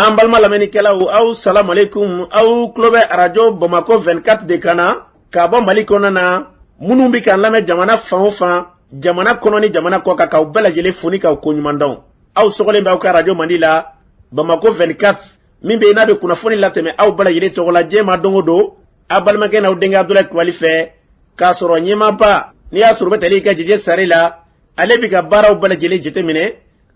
An balima lamɛnnikɛlaw, aw salamalekun. Aw tulo bɛ arajo Bamakɔ 24 de kan na k'a bɔ Mali kɔnɔna na. Minnu bɛ k'an lamɛn jamana fan o fan, jamana kɔnɔ ni jamana kɔ kan, k'aw bɛɛ lajɛlen fo ni k'aw koɲuman dɔn. Aw sɔgɔlen bɛ aw ka arajo mandi la, Bamakɔ 24, min bɛ yen n'a bɛ kunnafoni latɛmɛ aw bɛɛ lajɛlen tɔgɔ la diɲɛ ma don o don, aw balimakɛ n'aw denkɛ Abudulayi Kulubali fɛ, k'a sɔrɔ ɲɛmaaba n'i y'a sɔrɔ u bɛ tali kɛ Jeje Sare la, ale bɛ ka baaraw bɛɛ lajɛlen jateminɛ,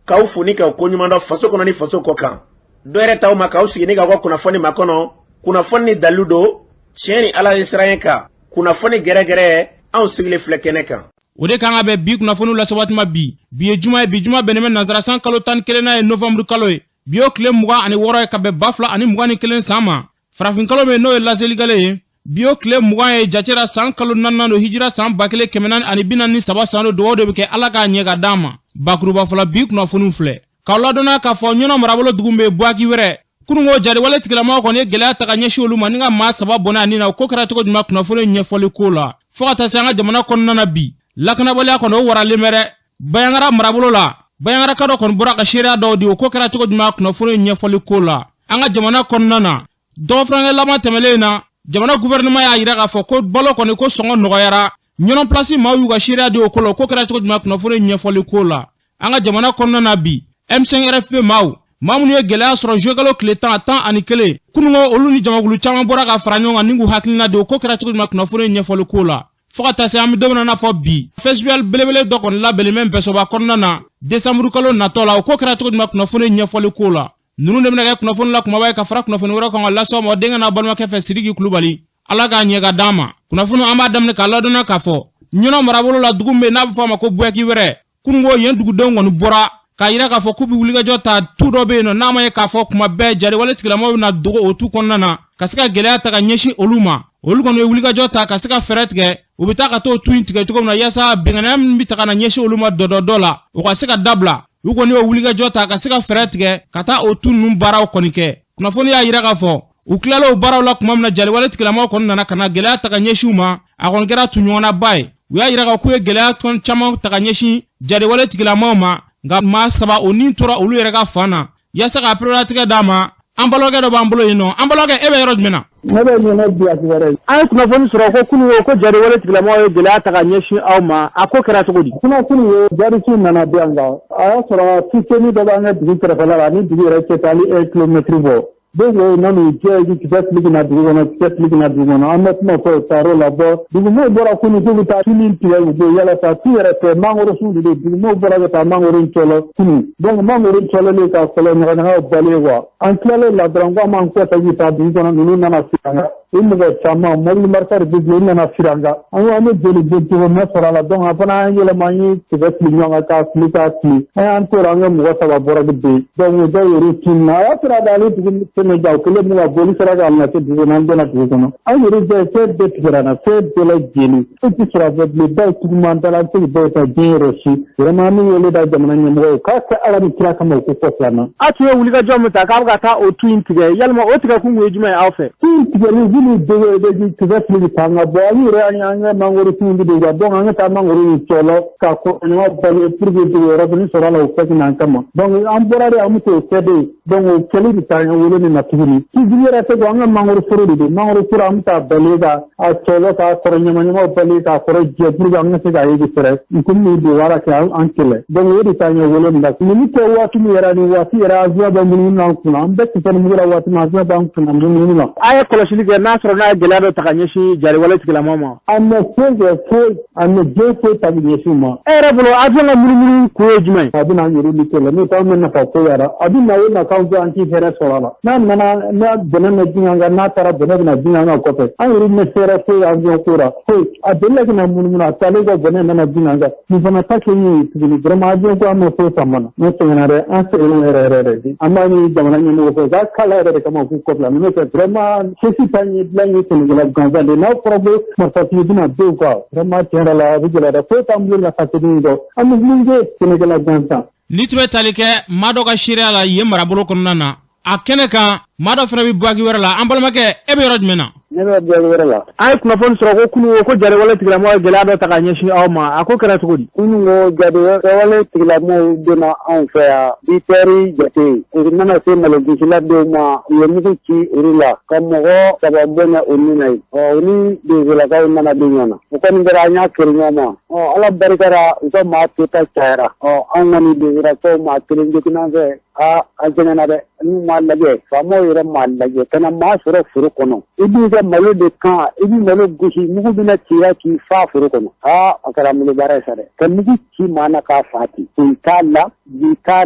k'aw fo ni k'aw koɲuman dɔn faso kɔnɔ ni faso kɔ kan. Dɔ yɛrɛ t'aw ma k'aw sigi ni k'aw ka kunnafoni makɔnɔ, kunnafoni ni dalilu don, tiɲɛ ni Ala ye siran kan, kunnafoni gɛrɛgɛrɛ, anw sigilen filɛ kɛnɛ kan. O de kan ka bɛn bi kunnafoniw lase waati ma bi. Bi ye juma ye, bi juma bɛnnen bɛ nansara san kalo 11nan ye, novanburu kalo ye. Bi y'o tile 26 ye ka bɛn 2021 san ma. Farafin kalo min n'o ye laselikale ye, bi y'o tile 20 ye jate san kalo naaninan don, hijira san 1443 san don. Dugawu de bɛ kɛ Ala k'a ɲɛ ka d'an ma. Bakuruba fɔlɔ, bi kunnafoniw filɛ k'aw ladɔnniya k'a fɔ Ɲɔnɔ marabolo dugu bɛ Buwaki wɛrɛ, kununko jariwale tigilamaw kɔni ye gɛlɛya ta ka ɲɛsin olu ma ni ka maa 3 bɔnɛ a ni na. O ko kɛra cogo jumɛn? Kunnafoni ɲɛfɔli ko la, fo ka taa se an ka jamana kɔnɔna na bi, lakanabaliya kɔni o waralen bɛ dɛ. Bayangara marabolo la, Bayangaraka dɔ kɔni bɔra ka seereya dɔw di. O ko kɛra cogo jumɛn? Kunnafoni ɲɛfɔli ko la, an ka jamana kɔnɔna na, dɔgɔfurankɛ laban tɛmɛlen na, jamana gouvernement y'a yira k'a fɔ ko balo kɔni ko sɔngɔ nɔgɔyara. Ɲɔnɔ pilasi maaw y'u ka seereya di o ko la. O ko kɛra cogo jumɛn? Kunnafoni ɲɛfɔli ko la, an ka jamana kɔnɔna na bi, M5 RFP maaw, maa minnu ye gɛlɛya sɔrɔ zuwɛnkalo tile 11, kununko olu ni jamakulu caman bɔra ka fara ɲɔgɔn kan ni k'u hakilina di. O ko kɛra cogo jumɛn? Kunnafoni ɲɛfɔli ko la, fo ka taa se an bɛ don min na n'a fɔ bi, festival belebele dɔ kɔni labɛnnen bɛ Npɛsoba kɔnɔna na desanburu kalo natɔ la. O ko kɛra cogo jumɛn? Kunnafoni ɲɛfɔli ko la, ninnu de bɛna kɛ kunnafoni la kumaba ye ka fara kunnafoni wɛrɛ kan ka lase aw ma denkɛ n'a balimakɛ fɛ, Sidiki Kulubali. Ala k'a ɲɛ ka d'an ma. Kunnafoni an b'a daminɛ k'a ladɔnniya k'a fɔ Ɲɔnɔ marabolo la, dugu min bɛ n'a bɛ fɔ a ma ko Buwaki wɛrɛ, kununko yen dugudenw kɔni bɔra k'a yira k'a fɔ k'u bɛ wulikajɔ ta. Tu dɔ bɛ yen nɔ, n'a ma ye k'a fɔ kuma bɛɛ jariwale tigilamaw bɛna dogo o tu kɔnɔna na ka se ka gɛlɛya ta ka ɲɛsin olu ma, olu kɔni ye wulikajɔ ta ka se ka fɛɛrɛ tigɛ, u bɛ taa ka t'o tu in tigɛ cogo min na, yaasa binkanni min bɛ ta ka na ɲɛsin olu ma dɔdɔdɔ la, o ka se ka dabila. U kɔni y'o wulikajɔ ta ka se ka fɛɛrɛ tigɛ ka taa o tu ninnu baaraw kɔni kɛ. Kunnafoni y'a yira k'a fɔ u tilala o baaraw la tuma min na, jaliwale tigilamaw kɔni nana ka na gɛlɛya ta ka ɲɛsin u ma. A kɔni kɛra tuɲɔgɔnnaba ye. U y'a yira k'a k'u ye gɛlɛya tɔn caman ta ka ɲɛsin jaliwale tigilamaw ma, nka maa 3 o ni tora olu yɛrɛ ka fan na. Yaasa ka pereperelatigɛ d'a ma, an balimakɛ dɔ b'an bolo yen nɔ. An balimakɛ, e bɛ yɔrɔ jumɛn na? Ne bɛ Ɲɔnɔ Buwaki wɛrɛ. An ye kunnafoni sɔrɔ ko kunun ko jariwale tigilamaw ye gɛlɛya ta ka ɲɛsin aw ma. A ko kɛra cogo di? Kunnafoni ye, jarisiw nana bi an kan. A y'a sɔrɔ fitinin dɔ b'an ka dugu kɛrɛfɛla la, ni dugu yɛrɛ cɛ taali 1 kilomɛtiri bɔ. Donc o nan'u jɛ kisɛ fili ka na dugu kɔnɔ, kisɛ fili ka na dugu kɔnɔ. An bɛ kuma fɔ o taar'o la bɔ. Dugumɔgɔw bɔra kunun k'u bɛ taa tu min tigɛ, u bɛ yala taa tu yɛrɛ fɛ, mangoro sun de don. Dugumɔgɔw bɔra ka taa mangoro in cɔlɔ kunun. Donc mangoro cɔlɔlen ka kɔlɔ ɲagaɲagaw balen quoi. An tilalen la dɔrɔn ko an b'an kɔsegin taa dugu kɔnɔ, ninnu nana firi an kan. U mɔgɔ caman, mobili marifa de bɛ u nana firi an kan. An ko an bɛ joli bɔ cogo ma sɔrɔ a la. Donc an fana y'an yɛlɛma, an ye kisɛ fili ɲɔgɔn kan k'a fili k'a fili. An y'an tora, an ka mɔgɔ 3 bɔra de ben. Donc o dɔw yɛrɛ tununna. A y'a sɔrɔ a ale dugu kɛmɛ ja, o kɛlen bɛ ka boli sera k'a lase dugu kɔnɔ, an donna dugu kɔnɔ. An yɛrɛ bɛɛ, fɛn bɛɛ tigɛra an na, fɛn bɛɛ lajɛlen. E tɛ sɔrɔ a fɛ bilen, dɔw tugu da la, an tɛ dɔw ta diɲɛ yɛrɛ si. Vraiment, an bɛ wele da jamana ɲɛmɔgɔw k'a kɛ Ala ni kira kama, u k'u kɔfilɛ an na. Aw tun ye wulikajɔ min ta k'a bɛ ka taa o tu in tigɛ, yalima o tigɛ kun ye jumɛn ye aw fɛ? Tu in tigɛli, u b'u dege bɛ kisɛ fili ka an ka bɔ an yɛrɛ an ka mangoro sun de don. Donc an ka taa mangoro in cɔlɔ ka kɔɲɔ balo pour que dugu yɔrɔ fana sɔrɔ a la, o kɛ an kama. Donc an bɔra de, an bɛ t'o kɛ de. Donc o kɛli bɛ taa an wele nin na tuguni. Tujugu yɛrɛ tɛ, an ka mangoro foro de don. Mangoro foro, an bɛ taa bali ka a cɔlɔ k'a kɔrɔ ɲamaɲamaw bali k'a kɔrɔ jɛ pour que an ka se k'a ye fɛrɛ komi don wara kɛ an kɛlɛ. Donc o de taa ɲɛ wele nin na. Ninnu kɛ waati min yɛrɛ, ni waati yɛrɛ avion bɛ munumunu an kunna, an bɛɛ kisɛ ni mugu la waati min, avion b'an kunna munumunu na. A ye kɔlɔsili kɛ n'a sɔrɔ n'a ye gɛlɛya dɔ ta ka ɲɛsin jariwale tigilamaw ma? An ma foyi kɛ, foyi, an ma diɲɛ foyi ta ka ɲɛsin u ma. E yɛrɛ bolo, avion ka munumunu kun ye jumɛn ye? A bɛna an yɛrɛ ni kɛlɛ, n'o tɛ an bɛ nafa ko yɛrɛ. A bɛ na o na k'an fɛ, an t'i hɛrɛ sɔrɔ a la. N'a nana, n'a bɛnɛ ma bin an kan, n'a taara, bɛnɛ bɛna bin an kan kɔfɛ. An yɛrɛ ma hɛrɛ foyi avion ko la, foyi. A delila ka na munumunu, a taalen kɔ, bɛnɛ nana bin an kan. Nin fana ta kɛ ye tuguni. Vraiment, avion ko, an ma foyi faamu na. An sɛgɛnna dɛ, an sɛgɛnna yɛrɛ yɛrɛ yɛrɛ. An b'a ɲini jamana ɲɛmɔgɔ fɛ, u k'a kala yɛrɛ de kama, k'u kɔfilɛ. N'o tɛ, vraiment, sesi t'an ye dilan ye sɛnɛkɛla gansan de. N'a fɔra ko marifatigi bɛna denw kan, vraiment, tiɲɛ yɛrɛ la, a bɛ gɛlɛya dɛ. Foyi t'an bolo nafa tɛ min kɔ, an bɛ min kɛ sɛnɛkɛla gansan. Ni tun bɛ tali kɛ maa dɔ ka seereya la yen marabolo kɔnɔna na, a kɛnɛ kan, maa dɔ fana bɛ Buwaki wɛrɛ la. An balimakɛ, e bɛ yɔrɔ jumɛn na? Ne bɛ Buyaki wɛrɛ la. An ye kunnafoni sɔrɔ ko kunun ko jariwale tigilamɔgɔw ye gɛlɛya dɔ ta ka ɲɛsin aw ma, a ko kɛra cogo di? Kunun ko jariwale tigilamɔgɔw donna anw fɛ yan 8 heures jate, u nana se malogosila dɔw ma, u ye mugu ci olu la ka mɔgɔ saba bɔnɛ u ni na yen. Ɔ u ni donsolakaw nana don ɲɔgɔn na, o kɔni kɛra an y'a keri ɲɔgɔn ma. Ɔ Ala barika la u ka maa tota cayara. Ɔ anw kɔni donsolakaw maa kelen joginna an fɛ. Aa an sɛgɛnna dɛ, n'u m'a lajɛ, faamaw yɛrɛ m'a lajɛ ka na maa sɔrɔ foro kɔnɔ, i b'i ka malo de kan, i b'i malo gosi, mugu bɛna ci k'i fa foro kɔnɔ. Aa a kɛra an bolo baara ye sa dɛ, ka mugu ci maa na k'a fa ten, kun t'a la, ju t'a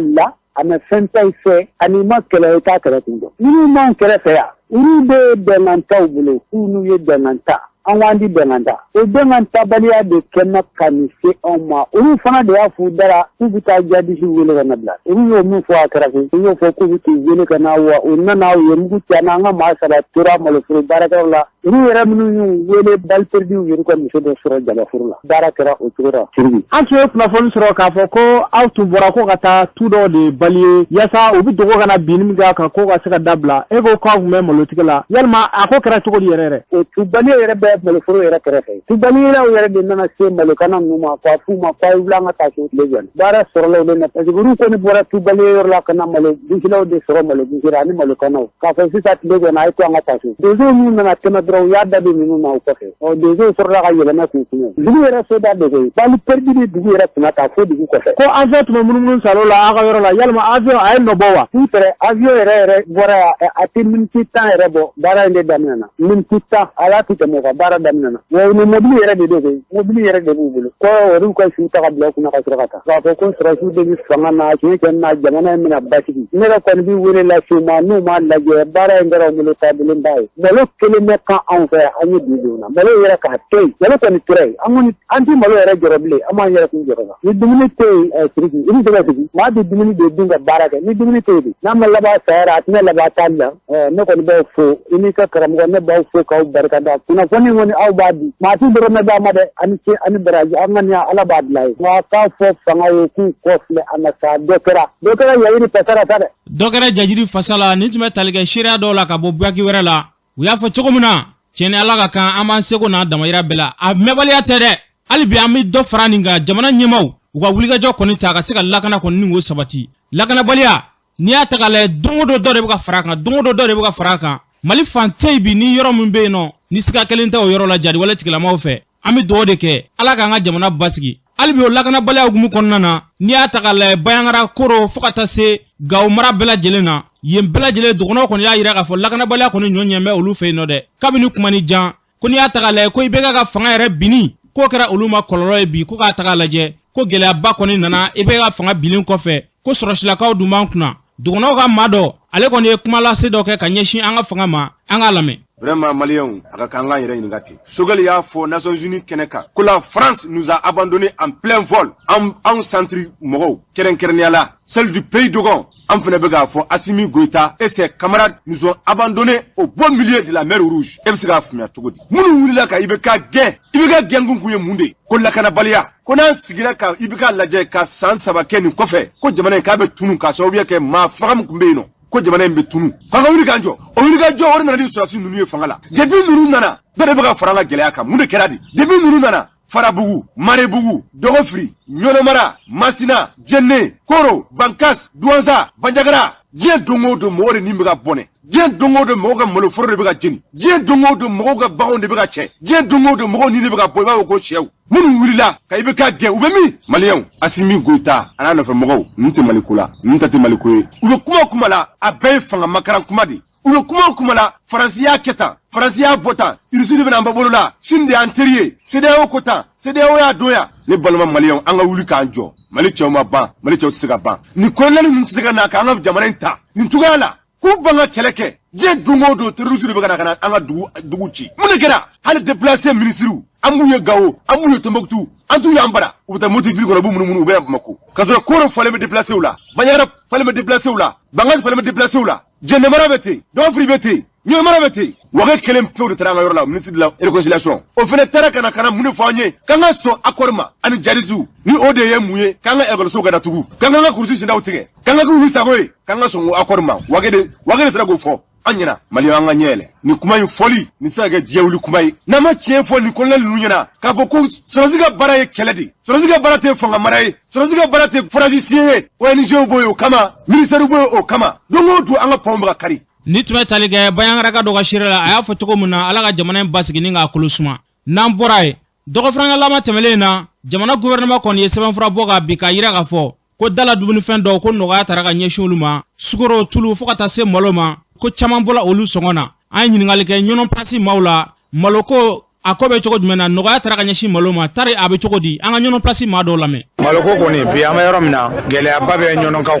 la, a ma fɛn ta i fɛ, ani i ma kɛlɛ i t'a kɛlɛ kun dɔn. Minnu b'an kɛrɛfɛ yan, olu bɛ bɛnkan t'u bolo, k'u n'u ye bɛnkan ta, an k'an di bɛnkan ta, o bɛnkan tabaliya de kɛmɛ ka nin se anw ma. Olu fana de y'a f'u dara k'u bɛ taa jadisi wele ka na bila. Olu y'o min fɔ a kɛrɛfɛ, u y'o fɔ k'u bɛ t'u wele ka na, wa u nana, u ye mugu ci an na, an ka maa saba tora maloforo baarakɛyɔrɔ la. Olu yɛrɛ minnu y'u wele balle perdue, y'u ka muso dɔ sɔrɔ jabaforo la. Baara kɛra o cogo la Siribi. An tun ye kunnafoni sɔrɔ k'a fɔ ko aw tun bɔra ko ka taa tu dɔw de baliye yaasa u bɛ dogo ka na binni min kɛ a kan k'o ka se ka dabila. E ko k'aw tun bɛ malotigɛ la, yalima a ko kɛra cogo di yɛrɛ yɛrɛ? O tubaliye yɛrɛ bɛ maloforo yɛrɛ kɛrɛfɛ. Tubaliyelaw yɛrɛ de nana se malokana ninnu ma k'a f'u ma k'a ye wuli an ka taa so tile jɔni. Baara sɔrɔla olu na parce que olu kɔni bɔra tubaliye yɔrɔ la ka na malo gosilaw de sɔrɔ malo gosira ani malokanaw k'a fɔ sisan tile jɔni a ye to an ka taa so. Donsow minnu nana tɛmɛ dɔrɔn u y'a da don ninnu na o kɔfɛ. Ɔ donsow sɔrɔla ka yɛlɛma k'u kunbɛn. Dugu yɛrɛ soda de koyi. Balle perdue bɛ dugu yɛrɛ kunna ta fo dugu kɔfɛ. Ko avion tun bɛ munumunu salo la aw ka yɔrɔ la, yalima avion a ye nɔ bɔ wa? Su fɛ avion yɛrɛ yɛrɛ bɔra yan, a tɛ miniti 10 yɛrɛ bɔ, baara in de daminɛna. Miniti 10 ala tɛ tɛmɛ o kan, baara daminɛna. Wa u ni mobili yɛrɛ de don koyi, mobili yɛrɛ de b'u bolo. Kɔrɔ olu ka su ta ka bila u kunna ka sɔrɔ ka taa. K'a fɔ ko sɔrɔdasiw de bɛ fanga na, tiɲɛ tiɲɛ na jamana in bɛna basigi. Ne yɛrɛ kɔni bɛ wele lase u ma, n'u m'a lajɛ baara in kɛra u bolo taabilenba ye. Malo kelen bɛ kan anw fɛ yan, an ye bi don na. Malo yɛrɛ k'a to yen, malo kɔni tora yen. An kɔni an tɛ malo yɛrɛ jɔrɔ bilen, an b'an yɛrɛ kun jɔrɔ la. Ni dumuni tɛ yen, Siriki, i bɛ se ka sigi. Maa bɛ dumuni de dun ka baara kɛ. Ni dumuni tɛ yen, n'a ma laban saya la, a tɛna laban taali la. Ne kɔni b'aw fo, i n'i ka karamɔgɔ, ne b'aw fo k'aw barika da. Kunnafoni kɔni aw b'a di, maa ti dɔrɔmɛ d'a ma dɛ, ani ce ani baraji, an ka nin Ala b'a bila ye. Nka k'a fɔ fanga ye k'u kɔ filɛ an na sa, dɔ kɛra, dɔ kɛra yayiri fasara sa dɛ. Dɔ kɛra jajiri fasa la. Nin tun bɛ tali kɛ seereya dɔw la ka bɔ Buyaki wɛrɛ la. U y'a fɔ cogo min na, tiɲɛ ni Ala ka kan, an b'an seko n'an damayira bɛɛ la, a mɛnbaliya tɛ dɛ. Hali bi an bɛ dɔ fara nin kan, jamana ɲɛmaaw u ka wulikajɔ kɔni ta ka se ka lakana kɔni ni k'o sabati. Lakanabaliya, n'i y'a ta k'a lajɛ, don o don dɔ de bɛ ka fara a kan, don o don dɔ de bɛ ka fara a kan. Mali fan tɛ yen bi ni yɔrɔ min bɛ yen nɔ ni siga kelen tɛ o yɔrɔ la jariwale tigilamaw fɛ. An bɛ dugawu de kɛ Ala k'an ka jamana basigi. Hali bi o lakanabaliya hukumu kɔnɔna na, n'i y'a ta k'a lajɛ, Banjagara, Koro fo ka taa se Gawo mara bɛɛ lajɛlen na, yen bɛɛ lajɛlen dɔgɔnɔw kɔni y'a jira k'a fɔ lakanabaliya kɔni ɲɔ ɲɛ bɛ olu fɛ yen nɔ dɛ. Kabini kuma ni jan ko n'i y'a ta k'a lajɛ ko IBK ka fanga yɛrɛ binni k'o kɛra olu ma kɔlɔlɔ ye bi, ko k'a ta k'a lajɛ ko gɛlɛyaba kɔni nana IBK ka fanga binnen kɔfɛ, ko sɔrɔsilakaw dun b'an kunna. Dɔgɔnɔw ka maa dɔ, ale kɔni ye kuma lase dɔ kɛ ka ɲɛsin an ka fanga ma, an k'a lamɛn. Vraiment, Maliyɛnw, a ka kan an k'an yɛrɛ ɲininka ten. Choguel y'a fɔ Nations Unies kɛnɛ kan ko la France nous a abandonné en plein vol. An anw centre mɔgɔw, kɛrɛnkɛrɛnnenya la celle du pays Dogon, an fana bɛ k'a fɔ Assimi Goïta et ses camarades nous ont abandonnés au beau milieu de la mer Rouge. E bɛ se k'a faamuya cogo di? Minnu wulila ka IBK gɛn, IBK gɛnkun kun ye mun de ye? Ko lakanabaliya. Ko n'an sigira ka IBK lajɛ ka san 3 kɛ nin kɔfɛ, ko jamana in k'a bɛ tunu k'a sababuya kɛ maa faga min tun bɛ yen nɔ, ko jamana in bɛ tunu. K'an ka wuli k'an jɔ. O wuli ka jɔ, o de nana ni sɔrɔdasi ninnu ye fanga la. Depuis ninnu nana, bɛɛ de bɛ ka fara an ka gɛlɛya kan. Mun de kɛra de? Depuis ninnu nana, Farabugu, Marebugu, Dɔgɔfiri, Ɲɔnɔmara, Masina, Jɛnɛ, Koro, Bankas, Duwanza, Banjagara, diɲɛ don o don mɔgɔw de ni bɛ ka bɔnɛ. Diɲɛ don o don mɔgɔw ka maloforo de bɛ ka jeni. Diɲɛ don o don mɔgɔw ka baganw de bɛ ka cɛ. Diɲɛ don o don mɔgɔw ni de bɛ ka bɔ, i b'a fɔ ko sɛw. Minnu wulila ka IBK gɛn, u bɛ min? Maliyɛnw, Assimi Goïta a n'a nɔfɛ mɔgɔw, ninnu tɛ Maliko la, ninnu ta tɛ Maliko ye. U bɛ kuma o kuma la, a bɛɛ ye fanga makaran kuma de ye. U bɛ kuma o kuma la, Faransi y'a kɛ tan, Faransi y'a bɔ tan, Irisi de bɛna an bɔ bolo la, Chine de y'an teri ye, CEDEAO ko tan, CEDEAO y'a don yan. Ne balima Maliyɛnw, an ka wuli k'an jɔ. Mali cɛw ma ban, Mali cɛw tɛ se ka ban. Nin colonel ninnu tɛ se ka na k'an ka jamana in ta nin cogoya la, k'u ban ka kɛlɛ kɛ. Diɲɛ don o don terroriste de bɛ ka na ka na an ka dugu ci. Mun de kɛra? Hali déplacé ministres, an b'u ye Gawo, an b'u ye Tombouctou, an t'u y'an bara. U bɛ taa Mopti ville kɔnɔ, u b'u munumunu, u bɛ yan Bamako. Ka sɔrɔ Koro falen bɛ déplacé la, Banjagara falen bɛ déplacé la, Bankass falen bɛ déplacé la, Jɛnɛmara bɛ ten, Dɔgɔfiri bɛ ten, Ɲɔnɔmara bɛ ten. Waga kelen pewu de taara an ka yɔrɔ la, ministre de la réconciliation. O fana taara ka na ka na mun de fɔ an ye? K'an ka sɔn accord ma ani djihadistes. Ni o de ye mun ye? K'an ka ekɔlisow ka datugu, k'an ka kurusi sendaw tigɛ, k'an ka k'u sago ye, k'an ka sɔn o accord ma. Waga de sera k'o fɔ. an ɲɛna. Maliyɛn, an ka ɲɛ yɛlɛ. Nin kuma in fɔli nin se ka kɛ diɲɛ wuli kuma ye. N'an ma tiɲɛ fɔ nin colonel ninnu ɲɛna k'a fɔ ko sɔrɔdasi ka baara ye kɛlɛ de, sɔrɔdasi ka baara tɛ fanga mara ye, sɔrɔdasi ka baara tɛ forage siyɛn ye, ONG b'o ye o kama, ministère b'o ye o kama, don o don an ka pɔnw bɛ ka kari. Ni tun bɛ tali kɛ Bayangaraka dɔ ka seere la, a y'a fɔ cogo min na, Ala ka jamana in basigi ni k'a kolo suma. N'an bɔra yen, dɔgɔfurankɛlama tɛmɛlen na, jamana gouvernement kɔni ye sɛbɛnfura bɔ ka bi k'a yira k'a fɔ ko dala dumunifɛn dɔw ko nɔgɔya tara ka ɲɛsin olu ma, sukoro, tulu, fo ka taa se malo ma, ko caman bɔla olu sɔngɔ na. An ye ɲininkali kɛ Ɲɔnɔ Place maaw la, malo ko a ko bɛ cogo jumɛn na, nɔgɔya tara ka ɲɛsin malo ma tari, a bɛ cogo di? An ka Ɲɔnɔ Place maa dɔw lamɛn. Maloko kɔni, bi an bɛ yɔrɔ min na, gɛlɛyaba bɛ ɲɔnɔkaw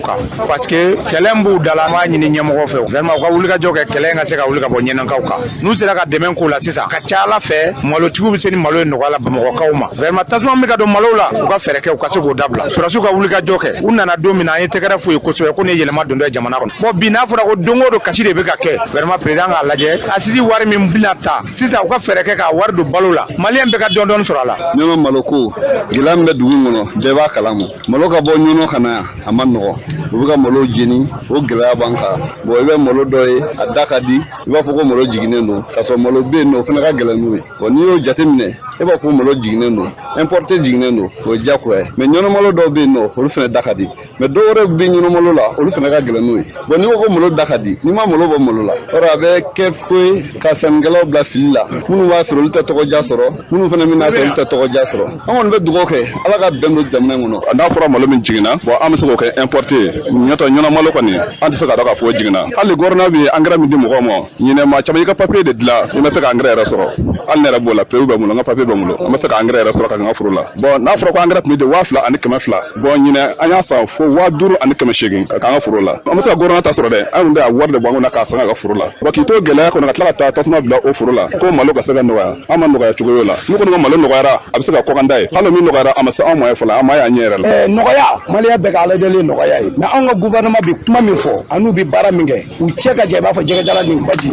kan, parce que kɛlɛ min b'u da la, an b'a ɲini ɲɛmɔgɔ fɛ, vraiment, u ka wulikajɔ kɛ, kɛlɛ in ka se ka wuli ka bɔ ɲɛnɔkaw kan. N'u sera ka dɛmɛ k'u la sisan, ka ca Ala fɛ, malotigiw bɛ se ni malo ye nɔgɔya la Bamakɔkaw ma. Vraiment, tasuma min bɛ ka don malo la, u ka fɛɛrɛ kɛ u ka se k'o dabila. Sɔrɔdasiw ka wulikajɔ kɛ. U nana don min na, an ye tɛgɛrɛ f'u ye kosɛbɛ ko nin ye yɛlɛma dontɔ ye jamana kɔnɔ. Bon, bi n'a fɔra ko don o don kasi de bɛ ka kɛ, vraiment, président k'a lajɛ, assise wari min bɛna ta sisan, u ka fɛɛrɛ kɛ k'a wari don balo la, maliyɛn bɛɛ ka dɔɔni dɔɔni sɔrɔ a la. Ɲɔnɔ maloko, gɛlɛya min bɛ dugu in kɔnɔ, bɛɛ b'a kalama. Malo ka bɔ Ɲɔnɔ ka na yan, a ma nɔgɔ. U bɛ ka malo jeni, o gɛlɛya b'an kan. Bon, i bɛ malo dɔ ye, a da ka di, i b'a fɔ ko malo jiginnen don, k'a sɔrɔ malo bɛ yen nɔ, o fana ka gɛlɛn n'o ye. Bon, n'i y'o jateminɛ, e b'a fɔ malo jiginnen don, importé jiginnen don, o ye diyagoya ye. Mais Ɲɔnɔ malo dɔw bɛ yen nɔ, olu fana da ka di, mais dɔw wɛrɛ bɛ Ɲɔnɔ malo la, olu fana ka gɛlɛn n'o ye. Bon, n'i ko ko malo da ka di, n'i ma malo bɔ malo la, yɔrɔ a bɛ kɛ ko ye ka sannikɛlaw bila fili la. Minnu b'a feere, olu tɛ tɔgɔja sɔrɔ, minnu fana bɛna san, olu tɛ tɔgɔja sɔrɔ. An kɔni bɛ dugawu kɛ, Ala ka bɛn don jamana in kɔnɔ. N'a fɔra malo min jiginna, bon, an bɛ se k'o kɛ importé ye. Ɲɔtɔ Ɲɔnɔ malo kɔni, an tɛ se k'a dɔn k'a fɔ o jiginna. Hali gouvernement bɛ engrais min di mɔgɔw ma ɲinɛ, maa caman i ka papier de dilan, i ma se ka engrais yɛrɛ sɔrɔ. Hali ne yɛrɛ b'o la, preuve bɛ n bolo, n ka papier bɛ n bolo, an ma se ka engrais yɛrɛ sɔrɔ ka kɛ n ka foro la. Bon, n'a fɔra ko engrais tun bɛ di 2100, bon, ɲinɛ an y'a san fo 5800 ka k'an ka foro la. An ma se ka gouvernement ta sɔrɔ dɛ, an tun bɛ a wari de bɔ an kunna k'a san ka foro la. Bon, k'i to gɛlɛya kɔnɔ, ka tila ka taa tasuma bila o foro la ko malo ka se ka nɔgɔya, an ma nɔgɔya cogo y'o la. N'u kɔni ko malo nɔgɔyara, a bɛ se ka kɔkanda ye. Hali min nɔgɔyara, a ma se anw ma ye fɔlɔ, an ma y'an ɲɛ yɛrɛ la. Nɔgɔya, maliyɛn bɛɛ ka Ala deli nɔgɔya ye, mais anw ka gouvernement bɛ kuma min fɔ an'u bɛ baara min kɛ, u cɛ ka jan i b'a fɔ jɛgɛjala ni baji.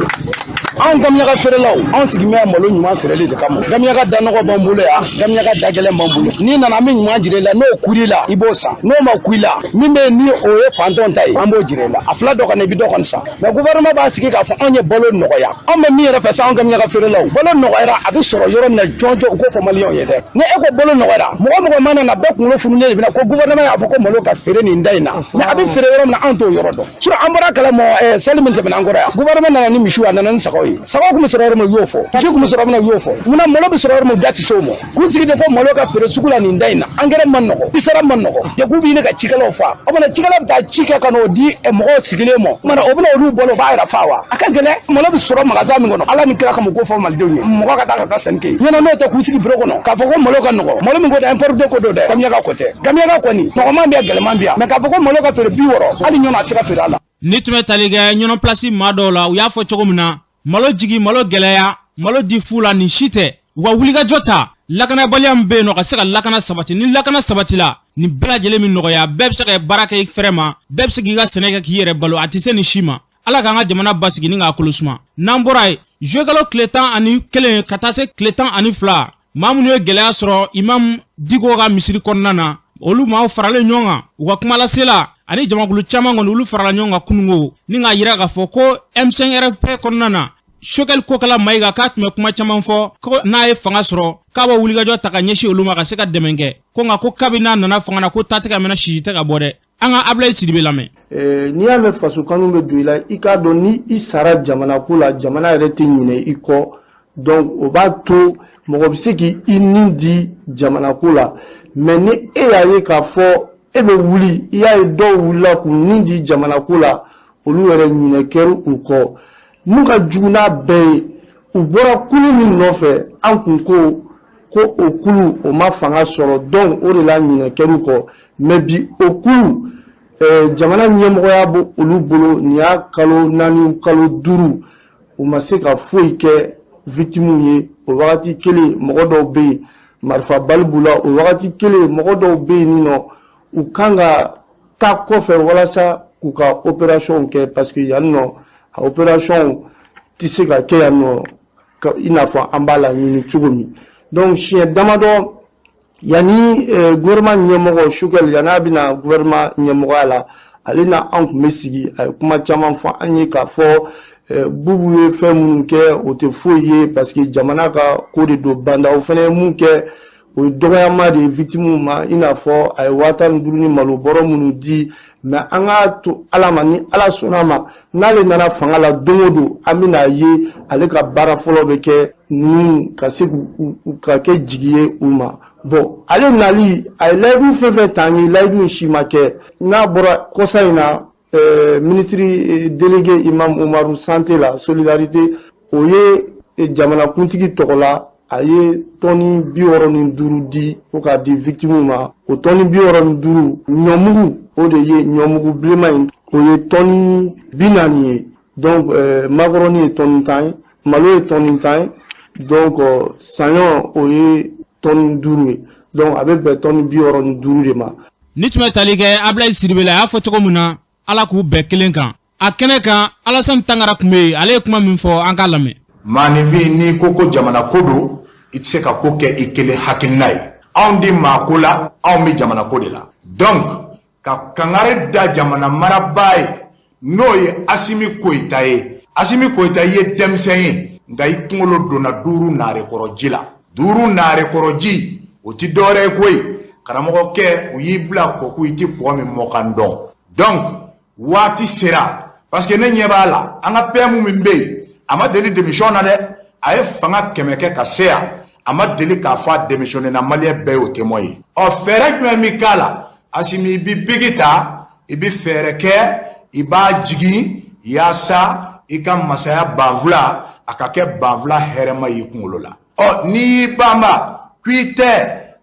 Anw Gamiyaka feerelaw, anw sigin bɛ malo ɲuman feereli de kama. Gamiyaka da nɔgɔ b'an bolo yan, Gamiyaka da gɛlɛn b'an bolo. N'i nana, an bɛ ɲuman jira i la. N'o kur'i la, i b'o san. N'o ma ku i la, min bɛ ni o ye fantanw ta ye, an b'o jira i la. A fila dɔ kɔni, i bɛ dɔ kɔni san. Mais gouvernement b'a sigi k'a fɔ anw ye balo nɔgɔya. Anw bɛ min yɛrɛ fɛ sa, anw Gamiyaka feerelaw, balo nɔgɔyara, a bɛ sɔrɔ yɔrɔ min na jɔnjɔn, u k'o fɔ maliyɛnw ye dɛ. Ni e ko balo nɔgɔyara, mɔgɔ mɔgɔ mana na, bɛɛ kunkolo fununen de bɛna ko gouvernement y'a fɔ ko malo ka feere nin da in na. Mais a bɛ feere yɔrɔ min na, anw t'o yɔrɔ dɔn. Sinon an bɔra kalama, sali min tɛmɛna an kɔrɔ yan, gouvernement nana ni misiw, a nana ni sagaw ye. Sagaw tun bɛ sɔrɔ yɔrɔ min, u y'o fɔ. Misi tun bɛ sɔrɔ yɔrɔ min na, u y'o fɔ. Munna malo bɛ sɔrɔ yɔrɔ min, u da tɛ se o ma? K'u sigi de ko malo ka feere sugu la nin da in na. Engrais ma nɔgɔ, bisara ma nɔgɔ, degun bɛ ɲini ka cikɛlaw fa. O mana cikɛla bɛ taa ci kɛ ka n'o di mɔgɔw sigilen ma, o mana o bɛna olu balo, o b'a yɛrɛ fa wa? A ka gɛlɛn. Malo bɛ sɔrɔ magasin min kɔnɔ, Ala ni kira kama, k'o fɔ malidenw ye, mɔgɔ ka taa sanni kɛ ɲɛna. N'o tɛ, k'u sigi bureau kɔnɔ k'a fɔ ko malo ka nɔgɔ, malo min ko dɛ, importé ko don dɛ, Gamiyaka ko tɛ. Gamiyaka kɔni, nɔgɔman bɛ yan, gɛlɛman bɛ yan, mais k'a fɔ ko malo ka feere 60, hali Ɲɔnɔ a tɛ se ka feere a la. Ni tun bɛ tali kɛ Ɲɔnɔ Place maa dɔw la, u y'a fɔ cogo min na, malo jigi, malo gɛlɛya, malo di fu la, nin si tɛ. U ka wulikajɔ ta, lakanabaliya min bɛ yen nɔ, ka se ka lakana sabati. Ni lakana sabatila, nin bɛɛ lajɛlen min nɔgɔya, bɛɛ bɛ se ka baara kɛ i fɛrɛ ma, bɛɛ bɛ se k'i ka sɛnɛ kɛ k'i yɛrɛ balo. A tɛ se nin si ma. Ala k'an ka jamana basigi ni k'a kolo suma. N'an bɔra yen, juillet kalo tile 11 ka taa se tile 12, maa minnu ye gɛlɛya sɔrɔ Imam Diko ka misiri kɔnɔna na, olu maaw faralen ɲɔgɔn kan, u ka kumalasela ani jamakulu caman kɔni, olu farala ɲɔgɔn kan kunungo ni k'a yira k'a fɔ ko M5 RFP kɔnɔna na, Choguel Kokala Mayiga k'a tun bɛ kuma caman fɔ ko n'a ye fanga sɔrɔ, k'a bɛ wulikajɔ ta ka ɲɛsin olu ma ka se ka dɛmɛ kɛ. Ko nka ko kabi n'a nana fanga na, ko ta tɛ ka mɛnɛ, sisi tɛ ka bɔ dɛ. An ka Abilayi Sidibe lamɛn. N'i y'a mɛn faso kanu bɛ don i la, i k'a dɔn ni i sara jamana ko la, jamana yɛrɛ tɛ ɲinɛ i kɔ. Donc o b'a to mɔgɔ bɛ se k'i ni di jamana ko la. Mais ni e y'a ye k'a fɔ e bɛ wuli, i y'a ye dɔw wulila k'u ni di jamana ko la, olu yɛrɛ ɲinɛ kɛra u kɔ. Mun ka jugu n'a bɛɛ ye, u bɔra kulu min nɔfɛ, an kun ko ko o kulu o ma fanga sɔrɔ, donc o de la ɲinɛ kɛr'u kɔ. Mais bi o kulu, jamana ɲɛmɔgɔya b'o olu bolo, nin y'a kalo 4, kalo 5, u ma se ka foyi kɛ victimes ye. O wagati kelen, mɔgɔ dɔw bɛ yen, marifa bali b'u la. O wagati kelen, mɔgɔ dɔw bɛ yen nɔ, u kan ka taa kɔfɛ walasa k'u ka opération kɛ, parce que yan nɔ, a opération tɛ se ka kɛ yan nɔ i n'a fɔ an b'a laɲini cogo min. Donc siɲɛ damadɔ yanni gouvernement ɲɛmɔgɔ Choguel, yanni a bɛna gouvernement ɲɛmɔgɔya la, Ale na an tun bɛ sigi, a ye kuma caman fɔ an ye k'a fɔ Bubu ye fɛn minnu kɛ, o tɛ foyi ye, parce que jamana ka ko de don. Bah N'Daw fana ye mun kɛ, o ye dɔgɔyama de ye victimes ma, i n'a fɔ a ye 15 000 ni malo bɔrɔ minnu di. Mais an k'a to Ala ma, ni Ala sɔnna a ma, n'ale nana fanga la don o don, an bɛna ye ale ka baara fɔlɔ bɛ kɛ ninnu ka se k'u ka kɛ jigi ye u ma. Bon, ale nali, a ye layidu fɛn fɛn ta an ye, layidu in si ma kɛ. N'a bɔra kɔsa in na, ministre délégué Imam Umaru, santé la solidarité, o ye jamanakuntigi tɔgɔ la, a ye tɔni 65 di ko k'a di victimes ma. O tɔni 65, ɲɔmugu, o de ye ɲɔmugu bilenman in, o ye tɔni 40 ye. Donc makɔrɔni ye tɔni 10 ye, malo ye tɔni 10 ye, donc saɲɔ, o ye tɔni 5 ye. Donc a bɛ bɛn tɔni 65 de ma. Ni tun bɛ tali kɛ Abilayi Sidibe la, a y'a fɔ cogo min na, Ala k'u bɛɛ kelen kan a kɛnɛ kan. Alasani Tangara tun bɛ yen, ale ye kuma min fɔ, an k'a lamɛn. Maaninfin, n'i ko ko jamana ko don, i tɛ se ka ko kɛ i kelen hakilina ye. Anw di maa ko la, anw bɛ jamana ko de la. Donc ka kangari da jamana marabaa ye, n'o ye Asimi Koyita ye. Asimi Koyita, i ye denmisɛn ye, nka i kunkolo donna duuru naarekɔrɔji la. Duuru naarekɔrɔji, o ti dɔwɛrɛ ye koyi, karamɔgɔkɛ, u y'i bila kɔku, i ti kɔ min mɔkan dɔn. Donc waati sera, parce que ne ɲɛ b'a la, an ka PM min bɛ yen, a ma deli démission na dɛ. A ye fanga 100 kɛ ka se yan, a ma deli k'a fɔ a démissionné na. Maliyɛn bɛɛ y'o témoin ye. Ɔ, fɛɛrɛ jumɛn bɛ k'a la? Asimi, i bɛ bigi ta, i bɛ fɛɛrɛ kɛ, i b'a jigin yaasa i ka masaya banfula, a ka kɛ banfula hɛrɛma y'i kunkolo la. Ɔ, n'i y'i banba k'i tɛ,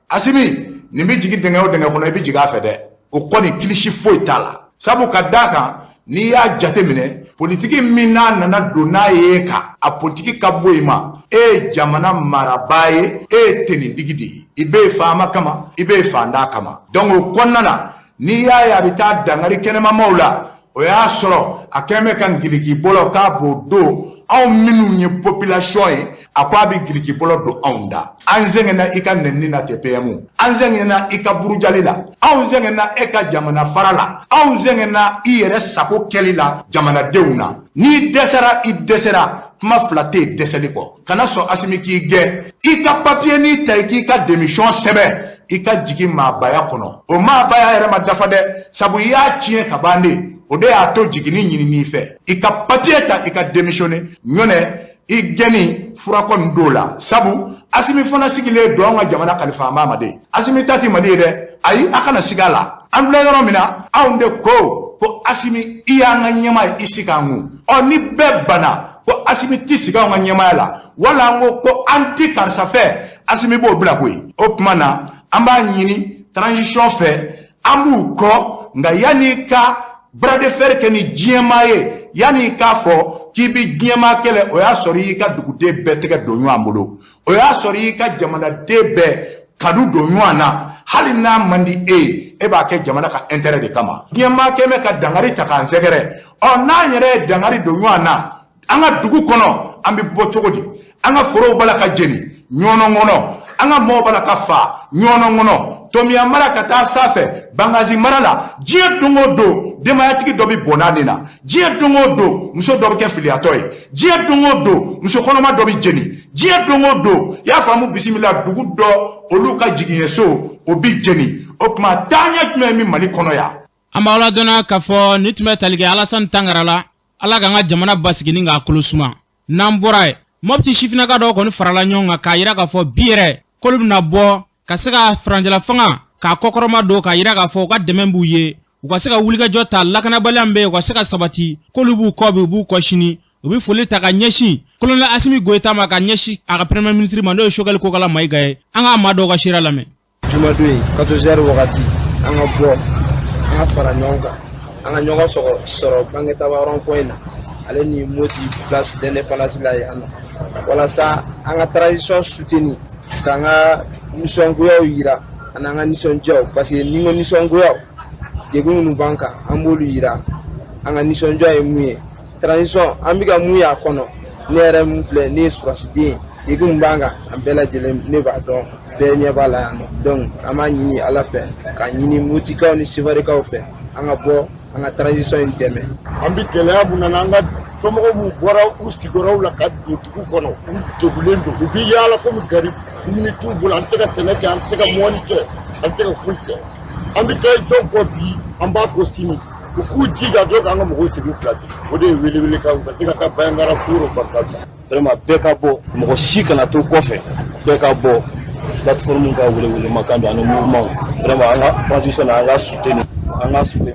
Asimi, nin bɛ jigin dingɛ o dingɛ kɔnɔ, i bɛ jigin a fɛ dɛ. O kɔni, kilisi foyi t'a la, sabu ka d'a kan, n'i y'a jateminɛ, politiki min n'a nana don n'a ye e kan, a politiki ka bɔ i ma. E ye jamana marabaa ye, e ye tenitigi de ye, i bɛ yen faama kama, i bɛ yen fantan kama. Donc o kɔnɔna na, n'i y'a ye a bɛ taa dankari kɛnɛmamaw la, o y'a sɔrɔ a kɛn bɛ ka giliki bɔlɔ k'a b'o don anw minnu ye population ye. A ko a bɛ giliki bɔlɔ don anw da. An sɛgɛnna i ka nɛnini na tɛ, PM. An sɛgɛnna i ka burujali la, anw sɛgɛnna e ka jamana fara la, anw sɛgɛnna i yɛrɛ sago kɛli la jamanadenw na. N'i dɛsɛra, i dɛsɛra, kuma fila tɛ yen dɛsɛli kɔ. Kana sɔn Asimi k'i gɛn. I ka papiye ni ta, i k'i ka démission sɛbɛn, i ka jigin maabaya kɔnɔ. O maabaya yɛrɛ ma dafa dɛ, sabu i y'a tiɲɛ ka ban de. O de y'a to jiginni ɲinin'i fɛ, i ka papiye ta, i ka démissionner. Ɲɔnɛ i gɛnni fura kɔni d'o la, sabu Asimi fana sigilen don anw ka jamana kalifa an b'a ma de. Asimi ta ti Mali ye dɛ, ayi, a kana siga a la. An filɛ yɔrɔ min na, anw de ko ko Asimi, i y'an ka ɲɛmaa ye, i sigi an kun. Ɔ, ni bɛɛ banna ko Asimi ti sigi anw ka ɲɛmaaya la, wala an ko ko an ti karisa fɛ, Asimi b'o bila koyi. O tuma na, an b'a ɲini transition fɛ, an b'u kɔ, nka yanni ka bras de fer kɛ ni diɲɛmaa ye, yanni k'a fɔ k'i bɛ diɲɛmaa kɛlɛ, o y'a sɔrɔ i y'i ka duguden bɛɛ tɛgɛ don ɲɔgɔn bolo, o y'a sɔrɔ i y'i ka jamanaden bɛɛ kanu don ɲɔgɔn na. Hali n'a man di e ye, e b'a kɛ jamana ka intérêt de kama. Diɲɛmaa kɛmɛ ka dankari ta k'an sɛgɛrɛ. Ɔ, n'an yɛrɛ ye dankari don ɲɔgɔn na an ka dugu kɔnɔ, an bɛ bɔ cogo di? An ka forow b'a la ka jeni ɲɔnɔ kɔnɔ, an ka mɔgɔw b'a la ka fa ɲɔnɔ kɔnɔ, Tomiya mara ka taa sanfɛ Bankass mara la. Diɲɛ don o don, denbayatigi dɔ bɛ bɔnna nin na. Diɲɛ don o don, muso dɔ bɛ kɛ filiyatɔ ye. Diɲɛ don o don, muso kɔnɔma dɔ bɛ jeni. Diɲɛ don o don, i y'a faamu, bisimila dugu dɔ, olu ka jigiɲɛso, o bɛ jeni. O tuma, taaɲɛ jumɛn bɛ Mali kɔnɔ yan? An b'aw ladɔnna k'a fɔ nin tun bɛ tali kɛ Alasani Tangara la. Ala k'an ka jamana basigi ni k'a kolo suma. N'an bɔra yen, Mɔpti sifinnaka dɔw kɔni farala ɲɔgɔn kan k'a yira k'a fɔ bi yɛrɛ k'olu bɛna bɔ ka se ka furancɛla fanga k'a kɔkɔrɔma don, k'a yira k'a fɔ u ka dɛmɛ b'u ye, u ka se ka wulikajɔ ta lakanabaliya min bɛ yen, u ka se ka sabati, k'olu b'u kɔ bi, u b'u kɔ sini. U bɛ foli ta ka ɲɛsin colonel Asimi Goyita ma, ka ɲɛsin a ka premier ministre ma, n'o ye Choguel Kokala Mayiga ye. An k'a maa dɔw ka seereya lamɛn. Jumadon in, 14 heures wagati, an ka bɔ, an ka fara ɲɔgɔn kan, an ka ɲɔgɔn sɔgɔ sɔrɔ Banketaba rond point na, ale ni Moti place d'indépendance la yan nɔ, walasa an ka transition soutenir, k'an ka nisɔngoyaw yira ani an ka nisɔndiyaw, parce que ni n ko nisɔngoyaw, degun minnu b'an kan, an b'olu yira. An ka nisɔndiya ye mun ye? Transition, an bɛ ka mun ye a kɔnɔ? Ne yɛrɛ mun filɛ, ne ye sɔrɔsiden ye, degun min b'an kan, an bɛɛ lajɛlen ne b'a dɔn, bɛɛ ɲɛ b'a la yan nɔ. Donc an b'a ɲini Ala fɛ, k'a ɲini Motikaw ni Sevarikaw fɛ, an ka bɔ. An ka transition in dɛmɛ. An bɛ gɛlɛya mun na, an ka somɔgɔw minnu bɔra u sigiyɔrɔw la ka don dugu kɔnɔ, u degulen don, u bɛ yaala komi gari, dumuni t'u bolo. An tɛ se ka sɛnɛ kɛ, an tɛ se ka mɔni kɛ, an tɛ se ka foyi kɛ. An bɛ transition kɔ bi, an b'a kɔ sini. U k'u jija dɔrɔn k'an ka mɔgɔw segin pilasi. O de ye welewelekan, u ka se ka taa Bandiagara Koro barika. Vraiment, bɛɛ ka bɔ, mɔgɔ si kana to kɔfɛ, bɛɛ ka bɔ. Plateforme ka welewelemakan don ani mouvement. Vraiment, an ka transition na, an ka soutenir, an ka soutenir.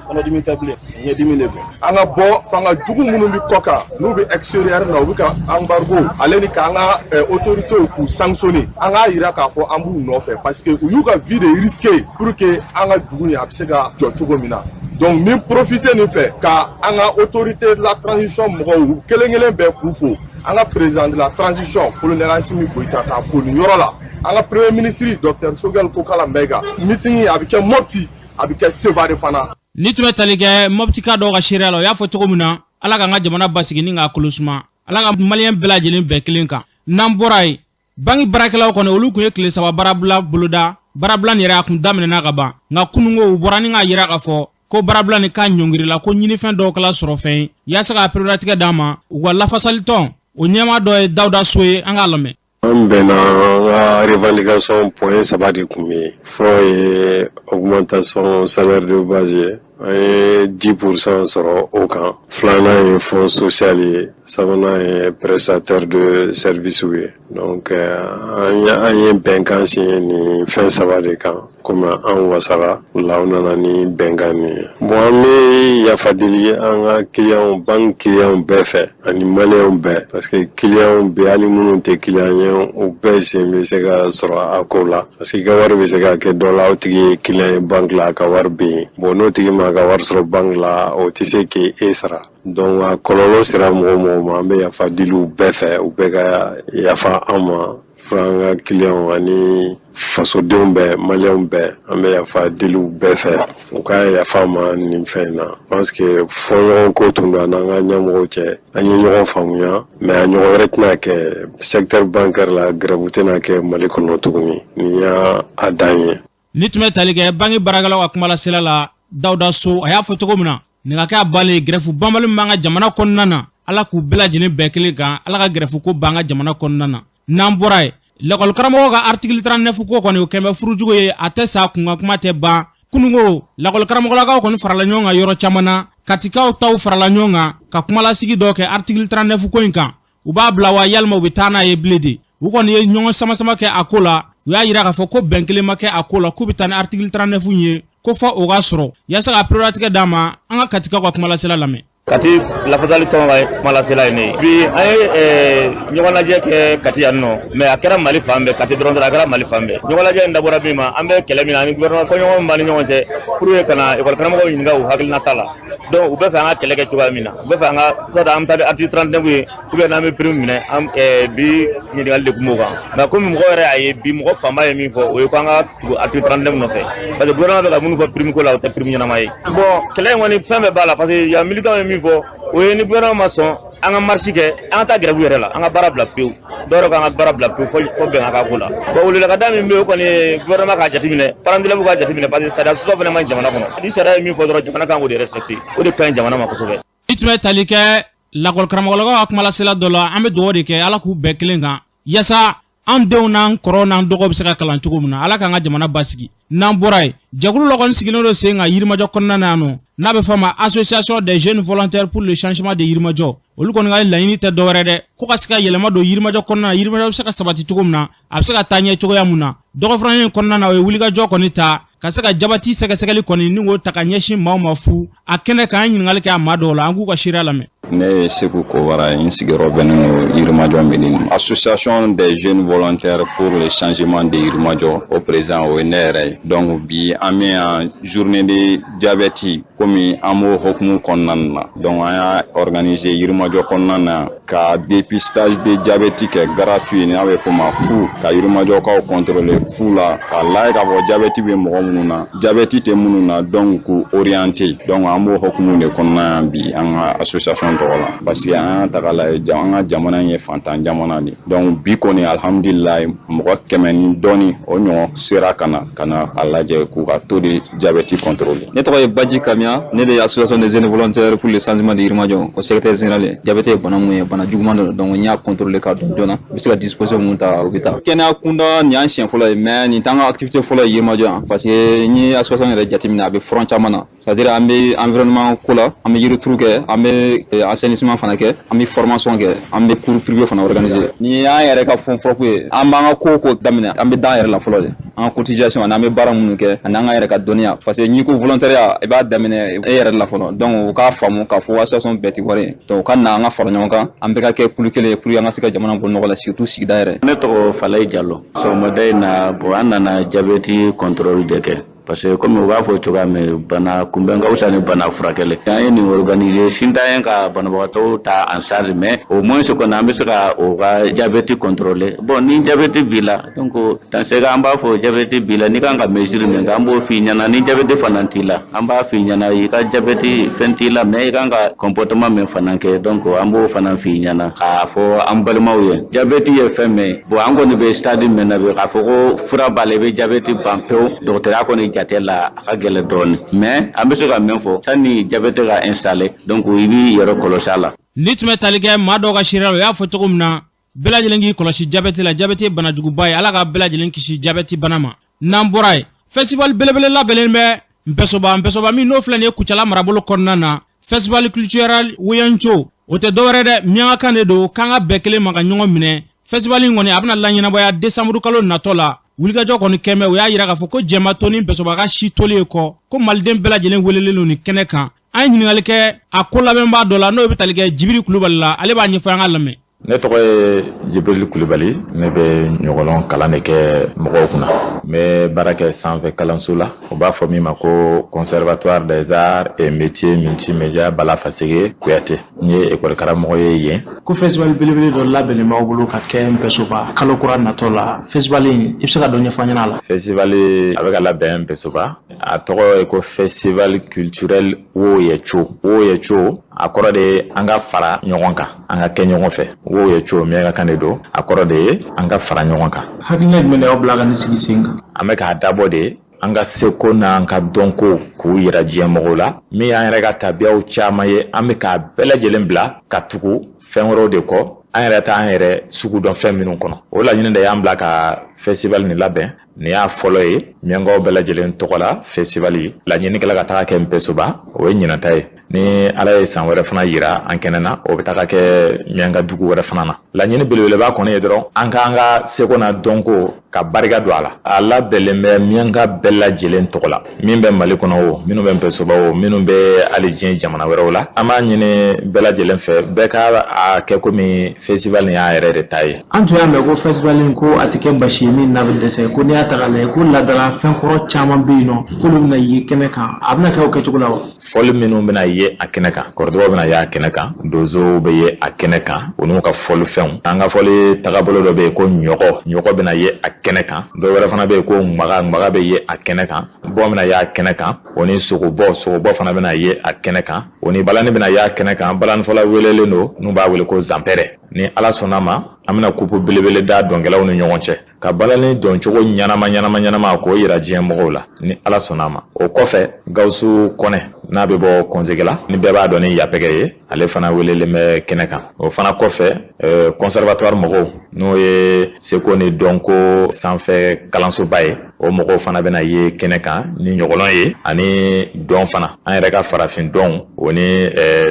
Kɔnɔdimi tɛ bilen, ɲɛdimi de don. An ka bɔ. Fanga jugu minnu bɛ kɔ kan, n'u bɛ extérieur na, u bɛ ka embargo ale ni k'an ka autorités k'u sanctionner, an k'a yira k'a fɔ an b'u nɔfɛ, parce que u y'u ka vie de risquer pour que an ka dugu in a bɛ se ka jɔ cogo min na. Donc min profiter nin fɛ ka an ka autorité de la transition mɔgɔw, u kelen kelen bɛɛ k'u fo. An ka président de la transition, colonel Assimi Goïta, k'a fo nin yɔrɔ la. An ka premier ministre, docteur Choguel Kokalla Maïga. Meeting a bɛ kɛ Mopti, a bɛ kɛ Sevare fana. Ni tun bɛ tali kɛ Mɔptika dɔw ka seereya la, o y'a fɔ cogo min na, Ala k'an ka jamana basigi ni k'a kolo suma, Ala ka Maliyɛn bɛɛ lajɛlen bɛɛ kelen kan. N'an bɔra yen, banki baarakɛlaw kɔni, olu tun ye tile 3 baarabila boloda. Baarabila nin yɛrɛ, a kun daminɛna ka ban, nka kununko u bɔra ni k'a yira k'a fɔ ko baarabila nin k'a ɲɔngirila, ko ɲinifɛn dɔw kɛla sɔrɔ fɛn ye yaasa k'a pereperelatigɛ d'an ma. U ka lafasalitɔn o ɲɛmaa dɔ ye Dawuda So ye, an k'a lamɛn. An bɛnna an ka revendication point saba de tun bɛ yen. Fɔlɔ ye augmentation salaire de base ye, an ye 10% sɔrɔ o kan. Filanan ye fonds social ye, sabanan ye prestataire de service ye. Donc an ye bɛnkan signé nin fɛn saba de kan. Komi an wasara o la, u nana ni bɛnkan nin ye. Bon, an bɛ yafa deli an ka clients, banque clients bɛɛ fɛ ani Maliyɛnw bɛɛ, parce que clients bɛ, hali minnu tɛ client ye, u bɛɛ sen bɛ se ka sɔrɔ a ko la, parce que i ka wari bɛ se ka kɛ dɔ la, o tigi ye client ye banque la, a ka wari bɛ yen. Bon, n'o tigi ma ka wari sɔrɔ banque la, o tɛ se k'e sara. Donc a kɔlɔlɔ sera mɔgɔ o mɔgɔ ma, an bɛ yafa deli u bɛɛ fɛ, u bɛɛ ka yafa an ma. Fura an ka clients ani fasodenw bɛɛ, Maliyɛnw bɛɛ, an bɛ yafa deli u bɛɛ fɛ, u ka yafa ma nin fɛn in na, parce que fɔɲɔgɔn ko tun don an n'an ka ɲɛmɔgɔw cɛ. An ye ɲɔgɔn faamuya, mais a ɲɔgɔn wɛrɛ tɛna kɛ secteur bancaire la. Grève tɛna kɛ Mali kɔnɔ tuguni, nin y'a a dan ye. Ni tun bɛ tali kɛ banki baarakɛlaw ka kumalasela la, Dawuda So, a y'a fɔ cogo min na, nin ka kɛ a balen. Grève banbali min b'an ka jamana kɔnɔna na, Ala k'u bɛɛ lajɛlen bɛɛ kelen kan, Ala ka grève ko b'an ka jamana kɔnɔna na. N'an bɔra yen, lakɔlikaramɔgɔ ka article 39 ko kɔni, o kɛn bɛ furujugu ye, a tɛ sa kunkan kuma tɛ ban. Kununko lakɔlikaramɔgɔlakaw kɔni farala ɲɔgɔn kan yɔrɔ caman na, Katikaw taw farala ɲɔgɔn kan ka kumalasigi dɔ kɛ article 39 ko in kan. U b'a bila wa, yalima u bɛ taa n'a ye bilen de? U kɔni ye ɲɔgɔn sama-sama kɛ a ko la. U y'a yira k'a fɔ ko bɛn kelen ma kɛ a ko la, k'u bɛ taa ni article 39 ye, ko fɔ o ka sɔrɔ yaasa ka pereperelatigɛ d'a ma. An ka Katikaw ka kumalasela lamɛn. Kati lafasali tɔn ka kumalasela ye ne ye. Bi an ye ɲɔgɔn lajɛ kɛ Kati yan nɔ, mais a kɛra Mali fan bɛɛ, Kati dɔrɔn tɛ, a kɛra Mali fan bɛɛ. Ɲɔgɔn lajɛ in dabɔra min ma, an bɛ kɛlɛ min na ani gouvernement, fɔɲɔgɔn b'an ni ɲɔgɔn cɛ, pour que ka na école karamɔgɔw ɲininka u hakilinata la. Donc u bɛ fɛ an ka kɛlɛ kɛ cogoya min na, u bɛ fɛ an ka soit an bɛ taa ni article 39 ye, ou bien n'an bɛ prime minɛ an. Bi ɲininkali de tun b'o kan, mais komi mɔgɔ yɛrɛ y'a ye bi, mɔgɔ fanba ye min fɔ, o ye ko an ka tugu article 39 nɔfɛ, parce que gouvernement bɛ ka minnu fɔ prime ko la, o tɛ prime ɲɛnama ye. Bon, kɛlɛ in kɔni, fɛn bɛɛ b'a la, parce que yan militant ye min fɔ, o ye ni gouvernement ma sɔn an ka marche kɛ, an ka taa grève yɛrɛ la, an ka baara bila pewu. Dɔw yɛrɛ ko an ka baara bila pewu fo bɛn ka k'a ko la. Bon, weleweleda min bɛ yen, o kɔni ye gouvernement k'a jateminɛ, parents d'élèves k'a jateminɛ, parce que sariya sɔsɔ fana man ɲi jamana kɔnɔ. Ni sariya ye min fɔ dɔrɔn, jamana kan k'o de respecter, o de ka ɲi jamana ma kosɛbɛ. I tun bɛ tali kɛ lakɔlikaramɔgɔlakaw ka kumalasela dɔ la. An bɛ dugawu de kɛ, Ala k'u bɛɛ kelen kan, yaasa an denw n'an kɔrɔw n'an dɔgɔw bɛ se ka kalan cogo min na. Ala k'an ka jamana basigi. N'an bɔra yen, jɛkulu dɔ kɔni sigilen don sen kan Yirimajɔ kɔnɔna na yan nɔ, n'a bɛ fɔ a ma Association des jeunes volontaires pour le changement de Yirimajɔ. Olu kɔni ka laɲini tɛ dɔwɛrɛ dɛ, ko ka se ka yɛlɛma don Yirimajɔ kɔnɔna na, Yirimajɔ bɛ se ka sabati cogo min na, a bɛ se ka taa ɲɛ cogoya mun na. Dɔgɔfuranin in kɔnɔna na, o ye wulikajɔ kɔni ta ka se ka jabati sɛgɛsɛgɛli kɔni ni k'o ta ka ɲɛsin maaw ma fu a kɛnɛ kan. An ɲininkali kɛ a maa dɔw la, an k'u ka seereya lamɛn. Ne ye Segu Kobara ye, n sigiyɔrɔ bɛnnen don Yirimajɔ mairie ma. Association des jeunes volontaires pour le changement de Yirimajɔ, o président, o ye ne yɛrɛ ye. Donc bi an bɛ yan, journée de diabète, komi an b'o hokumu kɔnɔna na, donc an y'a organiser Yirimajɔ kɔnɔna na ka dépistage de diabète kɛ gratuit, n'a bɛ fɔ ma fu, ka Yirimajɔkaw contrôler fu la, k'a lajɛ k'a fɔ diabète bɛ mɔgɔ minnu na, diabète tɛ minnu na, donc k'u orienter. Donc an b'o hokumu de kɔnɔna yan bi, an ka association tɔgɔ la, parce que an y'a ta k'a lajɛ, an ka jamana in ye fantan jamana de. Donc bi kɔni, alhamdulilayi, mɔgɔ 100 ni dɔɔni o ɲɔgɔn sera ka na ka na a lajɛ k'u ka taux de diabète contrôler. Ne tɔgɔ ye Baji Kamiya, ne de ye association des jeunes volontaires pour le changement de Yirimajɔ o secrétaire général ye. Diabète ye bana mun ye, bana juguman dɔ don. Donc n y'a contrôler k'a dɔn joona, u bɛ se ka disposition mun ta, u bɛ taa kɛnɛya kunda. Nin y'an siɲɛ fɔlɔ ye, mais nin t'an ka activité fɔlɔ ye Yirimajɔ yan, parce que n ye association yɛrɛ jateminɛ, a bɛ front caman na, c'est à dire an bɛ environnement ko la, an bɛ yirituru kɛ, an bɛ assainissement fana kɛ, an bɛ formation kɛ, an bɛ cours privé fana organiser. Nin y'an yɛrɛ ka fonds propre ye. An b'an ka ko o ko daminɛ, an bɛ d'an yɛrɛ la fɔlɔ de, an ka cotisation ani an bɛ baara minnu kɛ ani an ka yɛrɛ ka dɔnniya, parce que n'i ko volontariat, i b'a daminɛ e yɛrɛ de la fɔlɔ. Donc u k'a faamu k'a fɔ association bɛɛ tɛ wari ye. Donc u ka na, an ka fara ɲɔgɔn kan, an bɛɛ ka kɛ kulu kelen ye pour que an ka se ka jamana bɔ nɔgɔ la, surtout sigida yɛrɛ. Ne tɔgɔ Falayi Jalo. Sɔgɔmada in na, bon, an nana diabète contrôle de kɛ, parce que komi u b'a fɔ cogoya min, bana kunbɛn ka fisa ni bana furakɛli. An ye nin organiser sintan ye ka banabagatɔw ta en charge, mais au moins kɔni an bɛ se ka o ka diabète contrôler. Bon, ni diabète b'i la, donc dans ce cas an b'a fɔ diabète b'i la, n'i kan ka mesure min kɛ, an b'o f'i ɲɛna. Ni diabète fana t'i la, an b'a f'i ɲɛna i ka diabète fɛn t'i la, mais i kan ka comportement min fana kɛ, donc an b'o fana f'i ɲɛna k'a fɔ an balimaw ye. Diabète ye fɛn min ye, bon, an kɔni bɛ stade min na bi, k'a fɔ ko fura b'a la, i bɛ diabète ban pewu, dɔgɔtɔrɔya kɔni jate la, a ka gɛlɛn dɔɔni, mais an bɛ se ka min fɔ, sani diabète ka installer, donc i b'i yɛrɛ kɔlɔsi a la. Ni tun bɛ tali kɛ maa dɔw ka seereya la, o y'a fɔ cogo min na, bɛɛ lajɛlen k'i kɔlɔsi jabɛti la. Jabɛti ye banajuguba ye, Ala ka bɛɛ lajɛlen kisi jabɛti bana ma. N'an bɔra yen, festival belebele labɛnnen bɛ Npɛsoba. Npɛsoba min n'o filɛ nin ye Kucala marabolo kɔnɔna na, festival culturel Woyanco, o tɛ dɔwɛrɛ dɛ, miyankakan de don, k'an ka bɛɛ kelen ma ka ɲɔgɔn minɛ. Festival in kɔni, a bɛna laɲɛnabɔya desanburu kalo natɔ la. Wulikajɔ kɔni kɛmɛ, o y'a yira k'a fɔ ko jɛma to ni Npɛsoba ka si toli ye kɔ, ko maliden bɛɛ lajɛlen welelen don nin kɛnɛ kan. An ye ɲininkali kɛ a ko labɛnbaa dɔ la, n'o bɛ tali kɛ Jibiri Kulubali la, ale b'a ɲɛfɔ, an ka lamɛn. Ne tɔgɔ ye Jibril Kulubali, ne bɛ ɲɔgɔlɔn kalan de kɛ mɔgɔw kunna. N bɛ baara kɛ sanfɛ kalanso la, u b'a fɔ min ma ko Conservatoire des arts et métiers multimédia Bala Faseke Kuyate. N ye ekɔli karamɔgɔ ye yen. Ko festival belebele dɔ labɛnnen b'aw bolo ka kɛ Npɛsoba kalo kura natɔ la. Festival in, i bɛ se ka dɔ ɲɛfɔ an ɲɛna a la? Festival a bɛ ka labɛn Npɛsoba, a tɔgɔ ye ko festival culturel Woyɛco. Woyɛco, a kɔrɔ de ye an ka fara ɲɔgɔn kan, an ka kɛ ɲɔgɔn fɛ. Woyɛco, miyankakan de don, a kɔrɔ de ye an ka fara ɲɔgɔn kan. Hakilina jumɛn de y'aw bila ka nin sigi sen kan? An bɛ k'a dabɔ de an ka seko n'an ka dɔnko k'u yira diɲɛ mɔgɔw la. Min y'an yɛrɛ ka tabiyaw caman ye, an bɛ k'a bɛɛ lajɛlen bila ka tugu fɛn wɛrɛw de kɔ, an yɛrɛ t'an yɛrɛ sugu dɔn fɛn minnu kɔnɔ. O laɲini de y'an bila ka festival nin labɛn. Nin y'a fɔlɔ ye miyankaw bɛɛ lajɛlen tɔgɔ la. Festival laɲini kɛla ka taga kɛ Npɛsoba, o ye ɲinata ye. Ni Ala ye san wɛrɛ fana yira an kɛnɛ na, o bɛ taga kɛ miyanka dugu wɛrɛ fana na. Laɲini belebeleba kɔni ye dɔrɔn an k'an ka seko n'a dɔnko ka barika don a la. A labɛnlen bɛ miyanka bɛɛ lajɛlen tɔgɔ la, min bɛ Mali kɔnɔ o, minnu bɛ Npɛsoba o, minnu bɛ hali diɲɛ jamana wɛrɛw la. An b'a ɲini bɛɛ lajɛlen fɛ, bɛɛ ka a kɛ komi festival nin y'a yɛrɛ de ta ye. An tun y'a mɛn ko festival in, ko a tɛ kɛ basi ye min n'a bɛ dɛsɛ, ko n'i y'a ta k'a lajɛ, ko laadala fɛn kɔrɔ caman bɛ yen nɔ, k'olu bɛna ye kɛnɛ kan. A bɛna kɛ o kɛcogo la wa? Fɔli minnu bɛna ye a kɛnɛ kan, kɔrɔtɔgɔw bɛna ye a kɛnɛ kan, donsow bɛ ye a kɛnɛ kan, o n'u ka fɔlifɛnw. An ka fɔli tagabolo dɔ bɛ yen ko ɲɔgɔ, ɲɔgɔ bɛna ye a kɛnɛ kan. Dɔ wɛrɛ fana bɛ yen ko ŋaga, ŋaga bɛ ye a kɛnɛ kan. Bɔ bɛna ye a kɛnɛ kan, o ni sogobɔ, sogobɔ fana bɛna ye a kɛnɛ kan, o ni balani bɛna ye a kɛnɛ kan. Balanifɔla welelen don n'u b'a wele ko zanpɛrɛ. Ni Ala sɔnna ma, an bɛna kupu belebele da dɔnkɛlaw ni ɲɔgɔn cɛ ka balani dɔncogo ɲɛnama ɲɛnama ɲɛnama k'o yira diɲɛ mɔgɔw la, ni Ala sɔnna ma. O kɔfɛ, Gawusu Kɔnɛ n'a bɛ bɔ Kɔnsegela, ni bɛɛ b'a dɔn ni yapɛgɛ ye, ale fana welelen bɛ kɛnɛ kan. O fana kɔfɛ, conservatoire mɔgɔw, n'o ye seko ni dɔnko sanfɛ kalansoba ye, o mɔgɔw fana bɛna ye kɛnɛ kan ni ɲɔgɔlɔn ye ani dɔn fana, an yɛrɛ ka farafin dɔn, o ni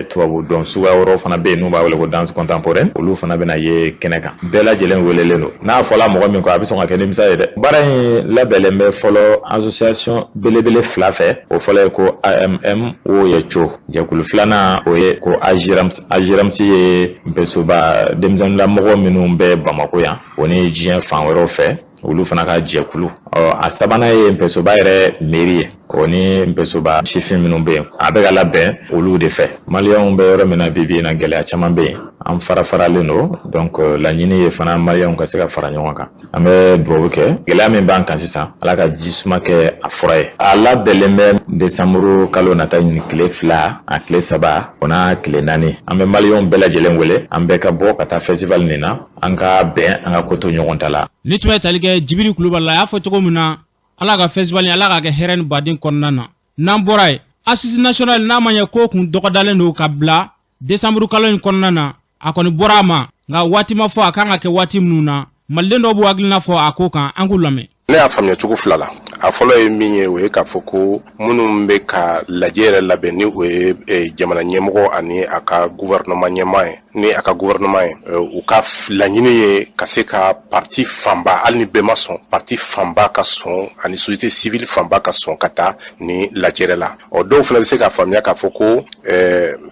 tubabu dɔn suguya wɛrɛw fana bɛ yen n'u b'a wele ko danse contemporaine, olu fana bɛna ye kɛnɛ kan. Bɛɛ lajɛlen welelen don. N'a fɔla mɔgɔ min kɔ, a bɛ sɔn ka kɛ nimisa ye dɛ. Baara in labɛnlen bɛ fɔlɔ association belebele fila fɛ. O fɔlɔ ye ko AMM Woyɛco. Jɛkulu filanan, o ye ko Agirams. Agirams ye Npɛsoba denmisɛnninlamɔgɔ minnu bɛ Bamakɔ yan, o ni diɲɛ fan wɛrɛw fɛ, olu fana ka jɛkulu. Ɔ, a sabanan ye Npɛsoba yɛrɛ mairie ye. O ni Npesoba sifin minnu bɛ yen, a bɛ ka labɛn olu de fɛ. Maliyɛnw bɛ yɔrɔ min na bi bi in na, gɛlɛya caman bɛ yen, an fara faralen don. Donc laɲini ye fana maliyɛnw ka se ka fara ɲɔgɔn kan. An bɛ dugawu kɛ, gɛlɛya min b'an kan sisan, Ala ka ji suma kɛ a fura ye. A labɛnlen bɛ desanburu kalo nata nin tile 2, a tile 3, o n'a tile 4. An bɛ maliyɛnw bɛɛ lajɛlen wele, an bɛɛ ka bɔ ka taa festival nin na, an ka bɛn, an ka ko to ɲɔgɔn ta la. Ni tun bɛ tali kɛ Jibiri Kulubali la, a y'a fɔ cogo min na, Ala ka festival Ala k'a kɛ hɛrɛ ni baden kɔnɔna na. N'an bɔra yen, Assise nationale, n'a ma ɲɛ ko kun dɔgɔdalen don ka bila desanburu kalo in kɔnɔna na, a kɔni bɔra a ma, nka waati ma fɔ a kan ka kɛ waati minnu na. Maliden dɔw b'u hakilina fɔ a ko kan, an k'u lamɛn. Ne y'a faamuya cogo fila la. A fɔlɔ ye min ye, o ye k'a fɔ ko minnu bɛ ka lajɛ yɛrɛ labɛn, ni o ye jamana ɲɛmɔgɔ ani a ka gouvernement ɲɛmaa ye, ni a ka gouvernement ye, u ka laɲini ye ka se ka parti fanba, hali ni bɛɛ ma sɔn, parti fanba ka sɔn ani société civile fanba ka sɔn ka taa ni lajɛrɛ la. Ɔ, dɔw fana bɛ se k'a faamuya k'a fɔ ko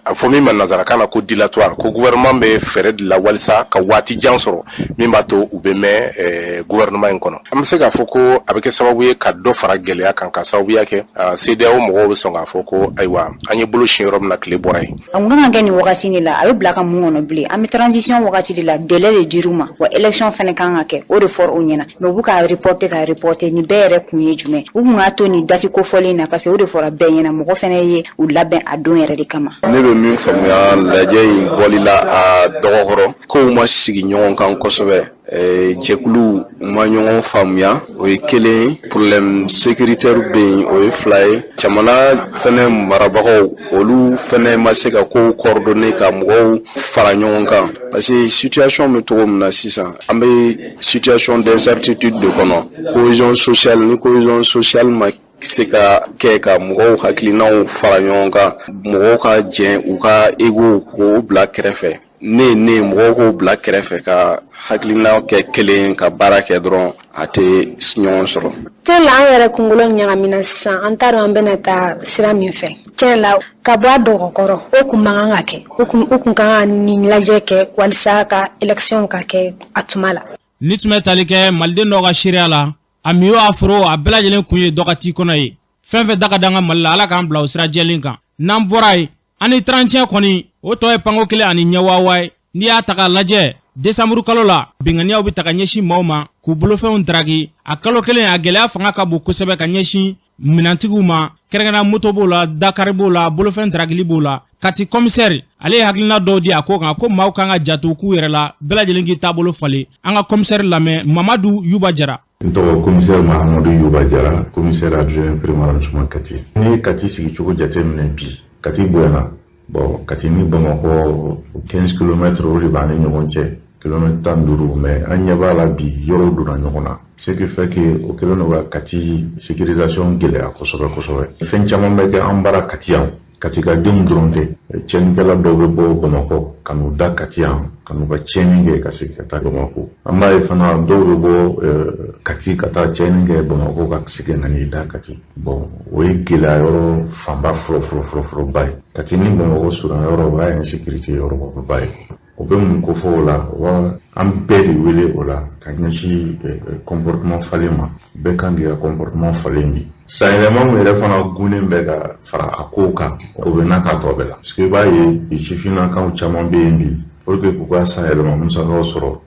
a fɔ min ma nanzarakan na ko dilatoire, ko gouvernement bɛ fɛɛrɛ de la walisa ka waati jan sɔrɔ min b'a to u bɛ mɛn gouvernement in kɔnɔ. An bɛ se k'a fɔ ko a bɛ kɛ sababu ye ka dɔ fara gɛlɛya kan, ka sababuya kɛ CEDEAO mɔgɔw bɛ sɔn k'a fɔ ko ayiwa, an ye bolo sin yɔrɔ min na, tile bɔra yen. A kun kan ka kɛ nin wagati de la, a bɛ bila ka mun kɔnɔ bilen? An bɛ transition wagati de la, délai de dir'u ma wa, élection fana kan ka kɛ, o de fɔra u ɲɛna, mais u bɛ ka reporter, ka reporter. Nin bɛɛ yɛrɛ kun ye jumɛn? U kun k'a to nin date kofɔlen na, parce que o de fɔra bɛɛ ɲɛna, mɔgɔ fana ye u labɛn a don yɛrɛ de kama. Ne bɛ min faamuya lajɛ in bɔli la a dɔgɔkɔrɔ, kow ma sigi ɲɔgɔn kan kosɛbɛ, jɛkulu ma ɲɔgɔn faamuya, o ye kelen. Problème sécuritaire bɛ yen, o ye fila ye. Jamana fɛnɛ marabagaw, olu fɛnɛ ma se ka kow coordonner ka mɔgɔw fara ɲɔgɔn kan, parce que situation bɛ cogo min na sisan, an bɛ situation d'incertitude de kɔnɔ. Cohésion sociale, ni cohésion sociale ma se ka kɛ ka mɔgɔw hakilinaw fara ɲɔgɔn kan, mɔgɔw ka jɛn u ka ego k'o bila kɛrɛfɛ, ne mɔgɔw k'o bila kɛrɛfɛ ka hakilinaw kɛ kelen ka baara kɛ dɔrɔn, a tɛ ɲɔgɔn sɔrɔ. Tiɲɛ la, an yɛrɛ kunkolo ɲagamina sisan, an t'a dɔn an bɛna taa sira min fɛ. Tiɲɛ la, ka bɔ a dɔgɔkɔrɔ, o kun man kan ka kɛ, o kun kan ka nin lajɛ kɛ walisa ka élection ka kɛ a tuma la. Ni tun bɛ tali kɛ maliden dɔw ka seereya la, a mi o a foro, a bɛɛ lajɛlen kun ye dɔ ka t'i kɔnɔ ye. Fɛn fɛn da ka d'an ka Mali la, Ala k'an bila o sira jɛlen kan. N'an bɔra yen, ani 31 kɔni, o tɔ ye panko kelen ani ɲɛwawa ye. N'i y'a ta k'a lajɛ, desanburu kalo la, binkanniyaw bɛ ta ka ɲɛsin maaw ma k'u bolofɛnw daraki. A kalo kelen, a gɛlɛya fanga ka bon kosɛbɛ ka ɲɛsin minɛntigiw ma, kɛrɛnkɛrɛnnenya moto b'o la, dakari b'o la, bolofɛn darakili b'o la. Kati commissaire, ale ye hakilina dɔw di a ko kan, ko maaw kan ka janto k'u yɛrɛ la, bɛɛ lajɛlen k'i taabolo falen. An ka commissaire lamɛn, Mamadu Yuba Jara. N tɔgɔ commissaire Mahamadu Yuba Jara, commissaire adjoint premier arrondissement Kati. N'i ye Kati sigicogo jateminɛ bi, Kati bonyana. Bon, Kati ni Bamakɔ, 15 kilomètres o de b'an ni ɲɔgɔn cɛ, kilomètre 15, mais an ɲɛ b'a la bi, yɔrɔw donna ɲɔgɔn na. Ce qui fait que o kɛlen don ka Kati sécurisation gɛlɛya kosɛbɛ kosɛbɛ. Fɛn caman bɛ kɛ an bara Kati yan. Kati ka denw dɔrɔn tɛ, tiɲɛnikɛla dɔw bɛ bɔ Bamakɔ ka n'u da Kati yan, ka n'u ka tiɲɛni kɛ ka segin ka taa Bamakɔ. An b'a ye fana, dɔw bɛ bɔ Kati ka taa tiɲɛni kɛ Bamakɔ ka segin ka n'i da Kati. Bon, o ye gɛlɛya yɔrɔ fanba fɔlɔ fɔlɔ fɔlɔ fɔlɔba ye. Kati ni Bamakɔ surunya yɔrɔ, o b'a insécurité yɔrɔba ye. O bɛ mun ko fɔ o la? O b'a an bɛɛ de wele o la ka ɲɛsin comportement falen ma. Bɛɛ kan k'i ka comportement falen bi. Sanyɛlɛma min yɛrɛ fana gunnen bɛ ka fara a kow kan, o bɛ n'a ka tɔ bɛɛ la, parce que i b'a ye bi, sifinnakaw caman bɛ yen bi, pour que k'u ka sanyɛlɛma musakaw sɔrɔ,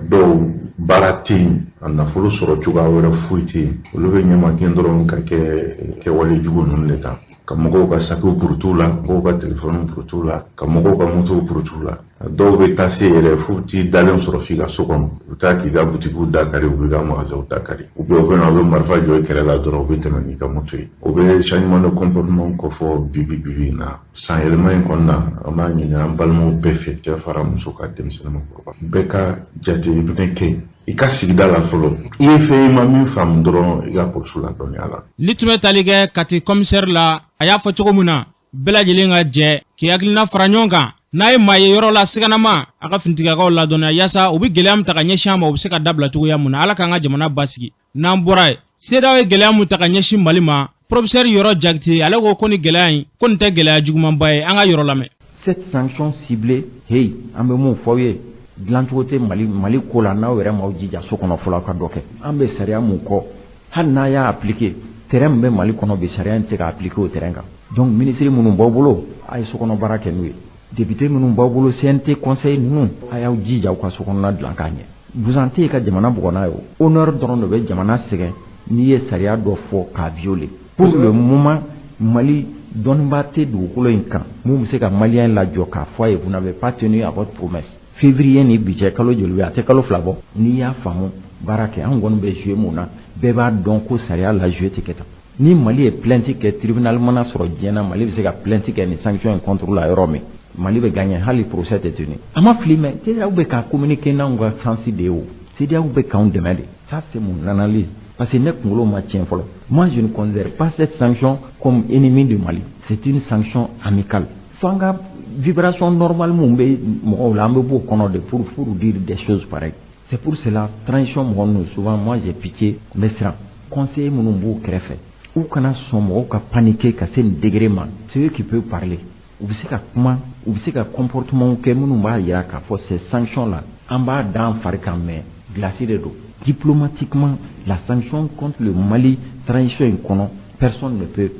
dɔw baara tɛ yen, a nafolo sɔrɔ cogoya wɛrɛ foyi tɛ yen, olu bɛ ɲamakin dɔrɔn ka kɛ kɛwale jugu ninnu de kan, ka mɔgɔw ka sakiw purutu la, mɔgɔw ka telefɔniw purutu la, ka mɔgɔw ka motow purutu la. Dɔw bɛ taa se yɛrɛ f'u t'i dalen sɔrɔ f'i ka so kɔnɔ, u bɛ taa k'i ka butikiw da kari, u b'i ka magasinw da kari, u bɛ u bɛ na, u bɛ marifa jɔ i kɛrɛ la dɔrɔn, u bɛ tɛmɛ n'i ka moto ye. O bɛ changement de comportement kofɔ bi bi in na. Sanyɛlɛma in kɔnɔna, an b'a ɲini an balimaw bɛɛ fɛ, cɛ fara muso kan, denmisɛnnin, makɔrɔba, bɛɛ ka jateminɛ kɛ i ka sigida la fɔlɔ. I ye fɛn i ma min faamu dɔrɔn, i ka polisiw ladɔnniya la. Ni tun bɛ tali kɛ Kati commissaire la, a y'a fɔ cogo min na, bɛɛ lajɛlen ka jɛ k'i hakilina fara ɲɔgɔn kan. N'a ye maa ye yɔrɔ la siganama, a ka finitigilakaw ladɔnniya, yaasa u bɛ gɛlɛya min ta ka ɲɛsin a ma, u bɛ se ka dabila cogoya mun na. Ala k'an ka jamana basigi. N'an bɔra yen, CEDEAO ye gɛlɛya mun ta ka ɲɛsin Mali ma, professeur Yɔrɔ Jakite, ale ko ko ni gɛlɛya in, ko nin tɛ gɛlɛya jugumanba ye. An ka Yɔrɔ lamɛn. Cette sanction ciblée, hey, an bɛ mun fɔ aw ye? Dilancogo tɛ Mali ko la, n'aw yɛrɛ m'aw jija so kɔnɔ fɔlɔ, aw ka dɔ kɛ. An bɛ sariya mun kɔ, hali n'a y'a appliquer, Terrain min bɛ Mali kɔnɔ bi, sariya in tɛ se ka appliquer o terrain kan. Donc ministre minnu b'aw bolo, a ye sokɔnɔ baara kɛ n'u ye. Député minnu b'aw bolo, CNT conseil ninnu, a y'aw jija aw ka sokɔnɔna dilan k'a ɲɛ. Busan tɛ yen ka jamana bugɔ n'a ye o. Honneur dɔrɔn de bɛ jamana sɛgɛn n'i ye sariya dɔ fɔ k'a violer. Pour le moment, Mali dɔnnibaa tɛ dugukolo in kan mun bɛ se ka malien lajɔ k'a fɔ a ye: vous n'avez pas tenu à votre promesse. Février ni bi cɛ, kalo joli bɛ? A tɛ kalo 2 bɔ. N'i y'a faamu, baara kɛ. An kɔni bɛ jouer mun na, bɛɛ b'a dɔn ko sariya la jouer tɛ kɛ tan. Ni Mali ye plainte kɛ, tribunal mana sɔrɔ diɲɛ na, Mali bɛ se ka plainte kɛ nin sanction in contre la yɔrɔ min, Mali bɛ gagner, hali procès tɛ tenu. A ma fili, mais CEDEAO bɛ ka communiquer n'anw ka sens de ye o. CEDEAO bɛ k'anw dɛmɛ de. Ça, c'est mon analyse, parce que ne kunkolo ma tiɲɛ fɔlɔ. Moi, je ne considère pas cette sanction comme ennemi du Mali. C'est une sanction amicale. Fo an ka vibration normale mun bɛ mɔgɔw la, an bɛ b'o kɔnɔ de pour dire des choses pareilles. C'est pour cela, transition mɔgɔ ninnu, souvent moi j'ai pitié, n bɛ siran. Conseiller minnu b'u kɛrɛfɛ, u kana sɔn mɔgɔw ka paniquer ka se nin degré ma. C'est eux qui peuvent parler. U bɛ se ka kuma, u bɛ se ka comportement kɛ minnu b'a jira k'a fɔ ces sanctions là, an b'a da an fari kan, mais glace de don. Diplomatiquement, la sanction contre le Mali, transition in kɔnɔ, personne ne peut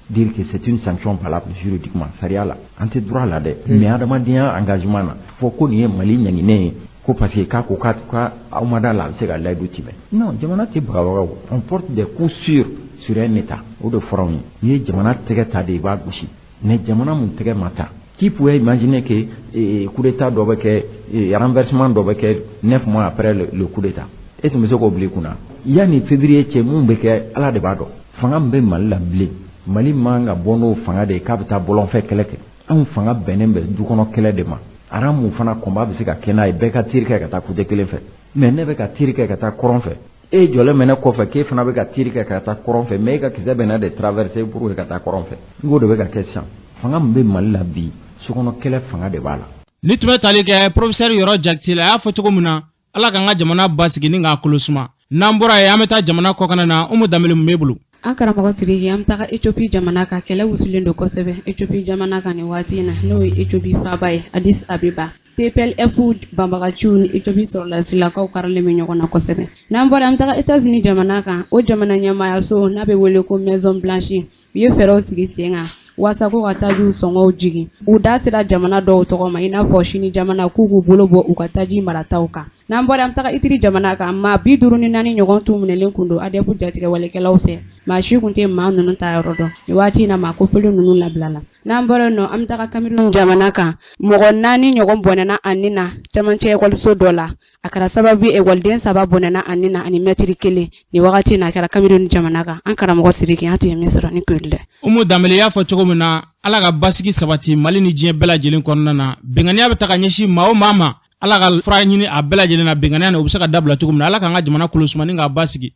dire que c'est une sanction valable juridiquement. Sariya la, an tɛ droit la dɛ, mais adamadenya engagement na, fɔ ko nin ye Mali ɲanginen ye ko parce que k'a ko k'a aw ma da la, a bɛ se ka layidu timɛ. Non, jamana tɛ bagabaga o. On porte des coups sûrs sur un état, o de fɔra anw ye. N'i ye jamana tɛgɛ ta de, i b'a gosi. Mais jamana mun tɛgɛ ma ta, qui pouvait imaginer que coup d'état dɔ bɛ kɛ, renversement dɔ bɛ kɛ 9 mois après le coup d'état? E tun bɛ se k'o bila i kunna? Yanni février cɛ, mun bɛ kɛ, Ala de b'a dɔn. Fanga min bɛ Mali la bilen, Mali man ka bɔ n'o fanga de ye k'a bɛ taa bɔlɔnfɛ kɛlɛ kɛ. Anw fanga bɛnnen bɛ du kɔnɔ kɛlɛ de ma. Aramu fana, combat bɛ se ka kɛ n'a ye, bɛɛ ka tir kɛ ka taa côté kelen fɛ. Mais ne bɛ ka tir kɛ ka taa kɔrɔn fɛ, e jɔlen bɛ ne kɔfɛ k'e fana bɛ ka tir kɛ ka taa kɔrɔn fɛ, mais e ka kisɛ bɛ na de traverser pour que ka taa kɔrɔn fɛ. N k'o de bɛ ka kɛ sisan. Fanga min bɛ Mali la bi, sokɔnɔ kɛlɛ fanga de b'a la. Ni tun bɛ tali kɛ professeur Yɔrɔ Jakite la, a y'a fɔ cogo min na, Ala k'an ka jamana basigi ni k'a kolo suma. N'an bɔra yen, an bɛ taa jamana kɔkana na. Umu Danbele, mun b'e bolo? An karamɔgɔ Sidiki, an bɛ taga Ethiopie jamana kan. Kɛlɛ wusulen don kosɛbɛ Ethiopie jamana kan nin waati in na, n'o ye Ethiopie faaba ye, Addis Abeba. TPLF banbagaciw ni Ethiopie sɔrɔdasilakaw karilen bɛ ɲɔgɔn na kosɛbɛ. N'an bɔra, an bɛ taga États-Unis jamana kan. O jamana ɲɛmaayaso n'a bɛ wele ko Maison Blanche, u ye fɛɛrɛw sigi sen kan waasa ko ka tajiw sɔngɔw jigin. U da sera jamana dɔw tɔgɔ ma, i n'a fɔ Sini jamana, k'u k'u bolo bɔ u ka taji marataw kan. N'an bɔra, an bɛ taga Ituri jamana kan. Maa 54 ɲɔgɔn tun minɛlen kun don ADF jatigɛwalekɛlaw fɛ. Maa si kun tɛ maa ninnu ta yɔrɔ dɔn. Nin waati in na, maa kofɔlen ninnu labilala. N'an bɔra yen nɔ, an bɛ taga Cameroun jamana kan. Mɔgɔ naani ɲɔgɔn bɔnɛna a ni na camancɛ ekɔliso dɔ la. A kɛra sababu ye, ekɔliden saba bɔnɛna a ni na ani mɛtiri kelen. Nin wagati in na, a kɛra Cameroun jamana kan. An karamɔgɔ Sidiki, an tun ye min sɔrɔ ni kuli dɛ. Umu Danbele y'a fɔ cogo min na, Ala ka basigi sabati Mali ni diɲɛ bɛɛ lajɛlen kɔnɔna na. Bɛnganiya bɛ ta ka ɲɛsin maa o maa ma, Ala ka fura ɲini a bɛɛ lajɛlen na. Bɛnganiya na, o bɛ se ka dabila cogo min na. Ala k'an ka jamana kolo suma ni k'a basigi.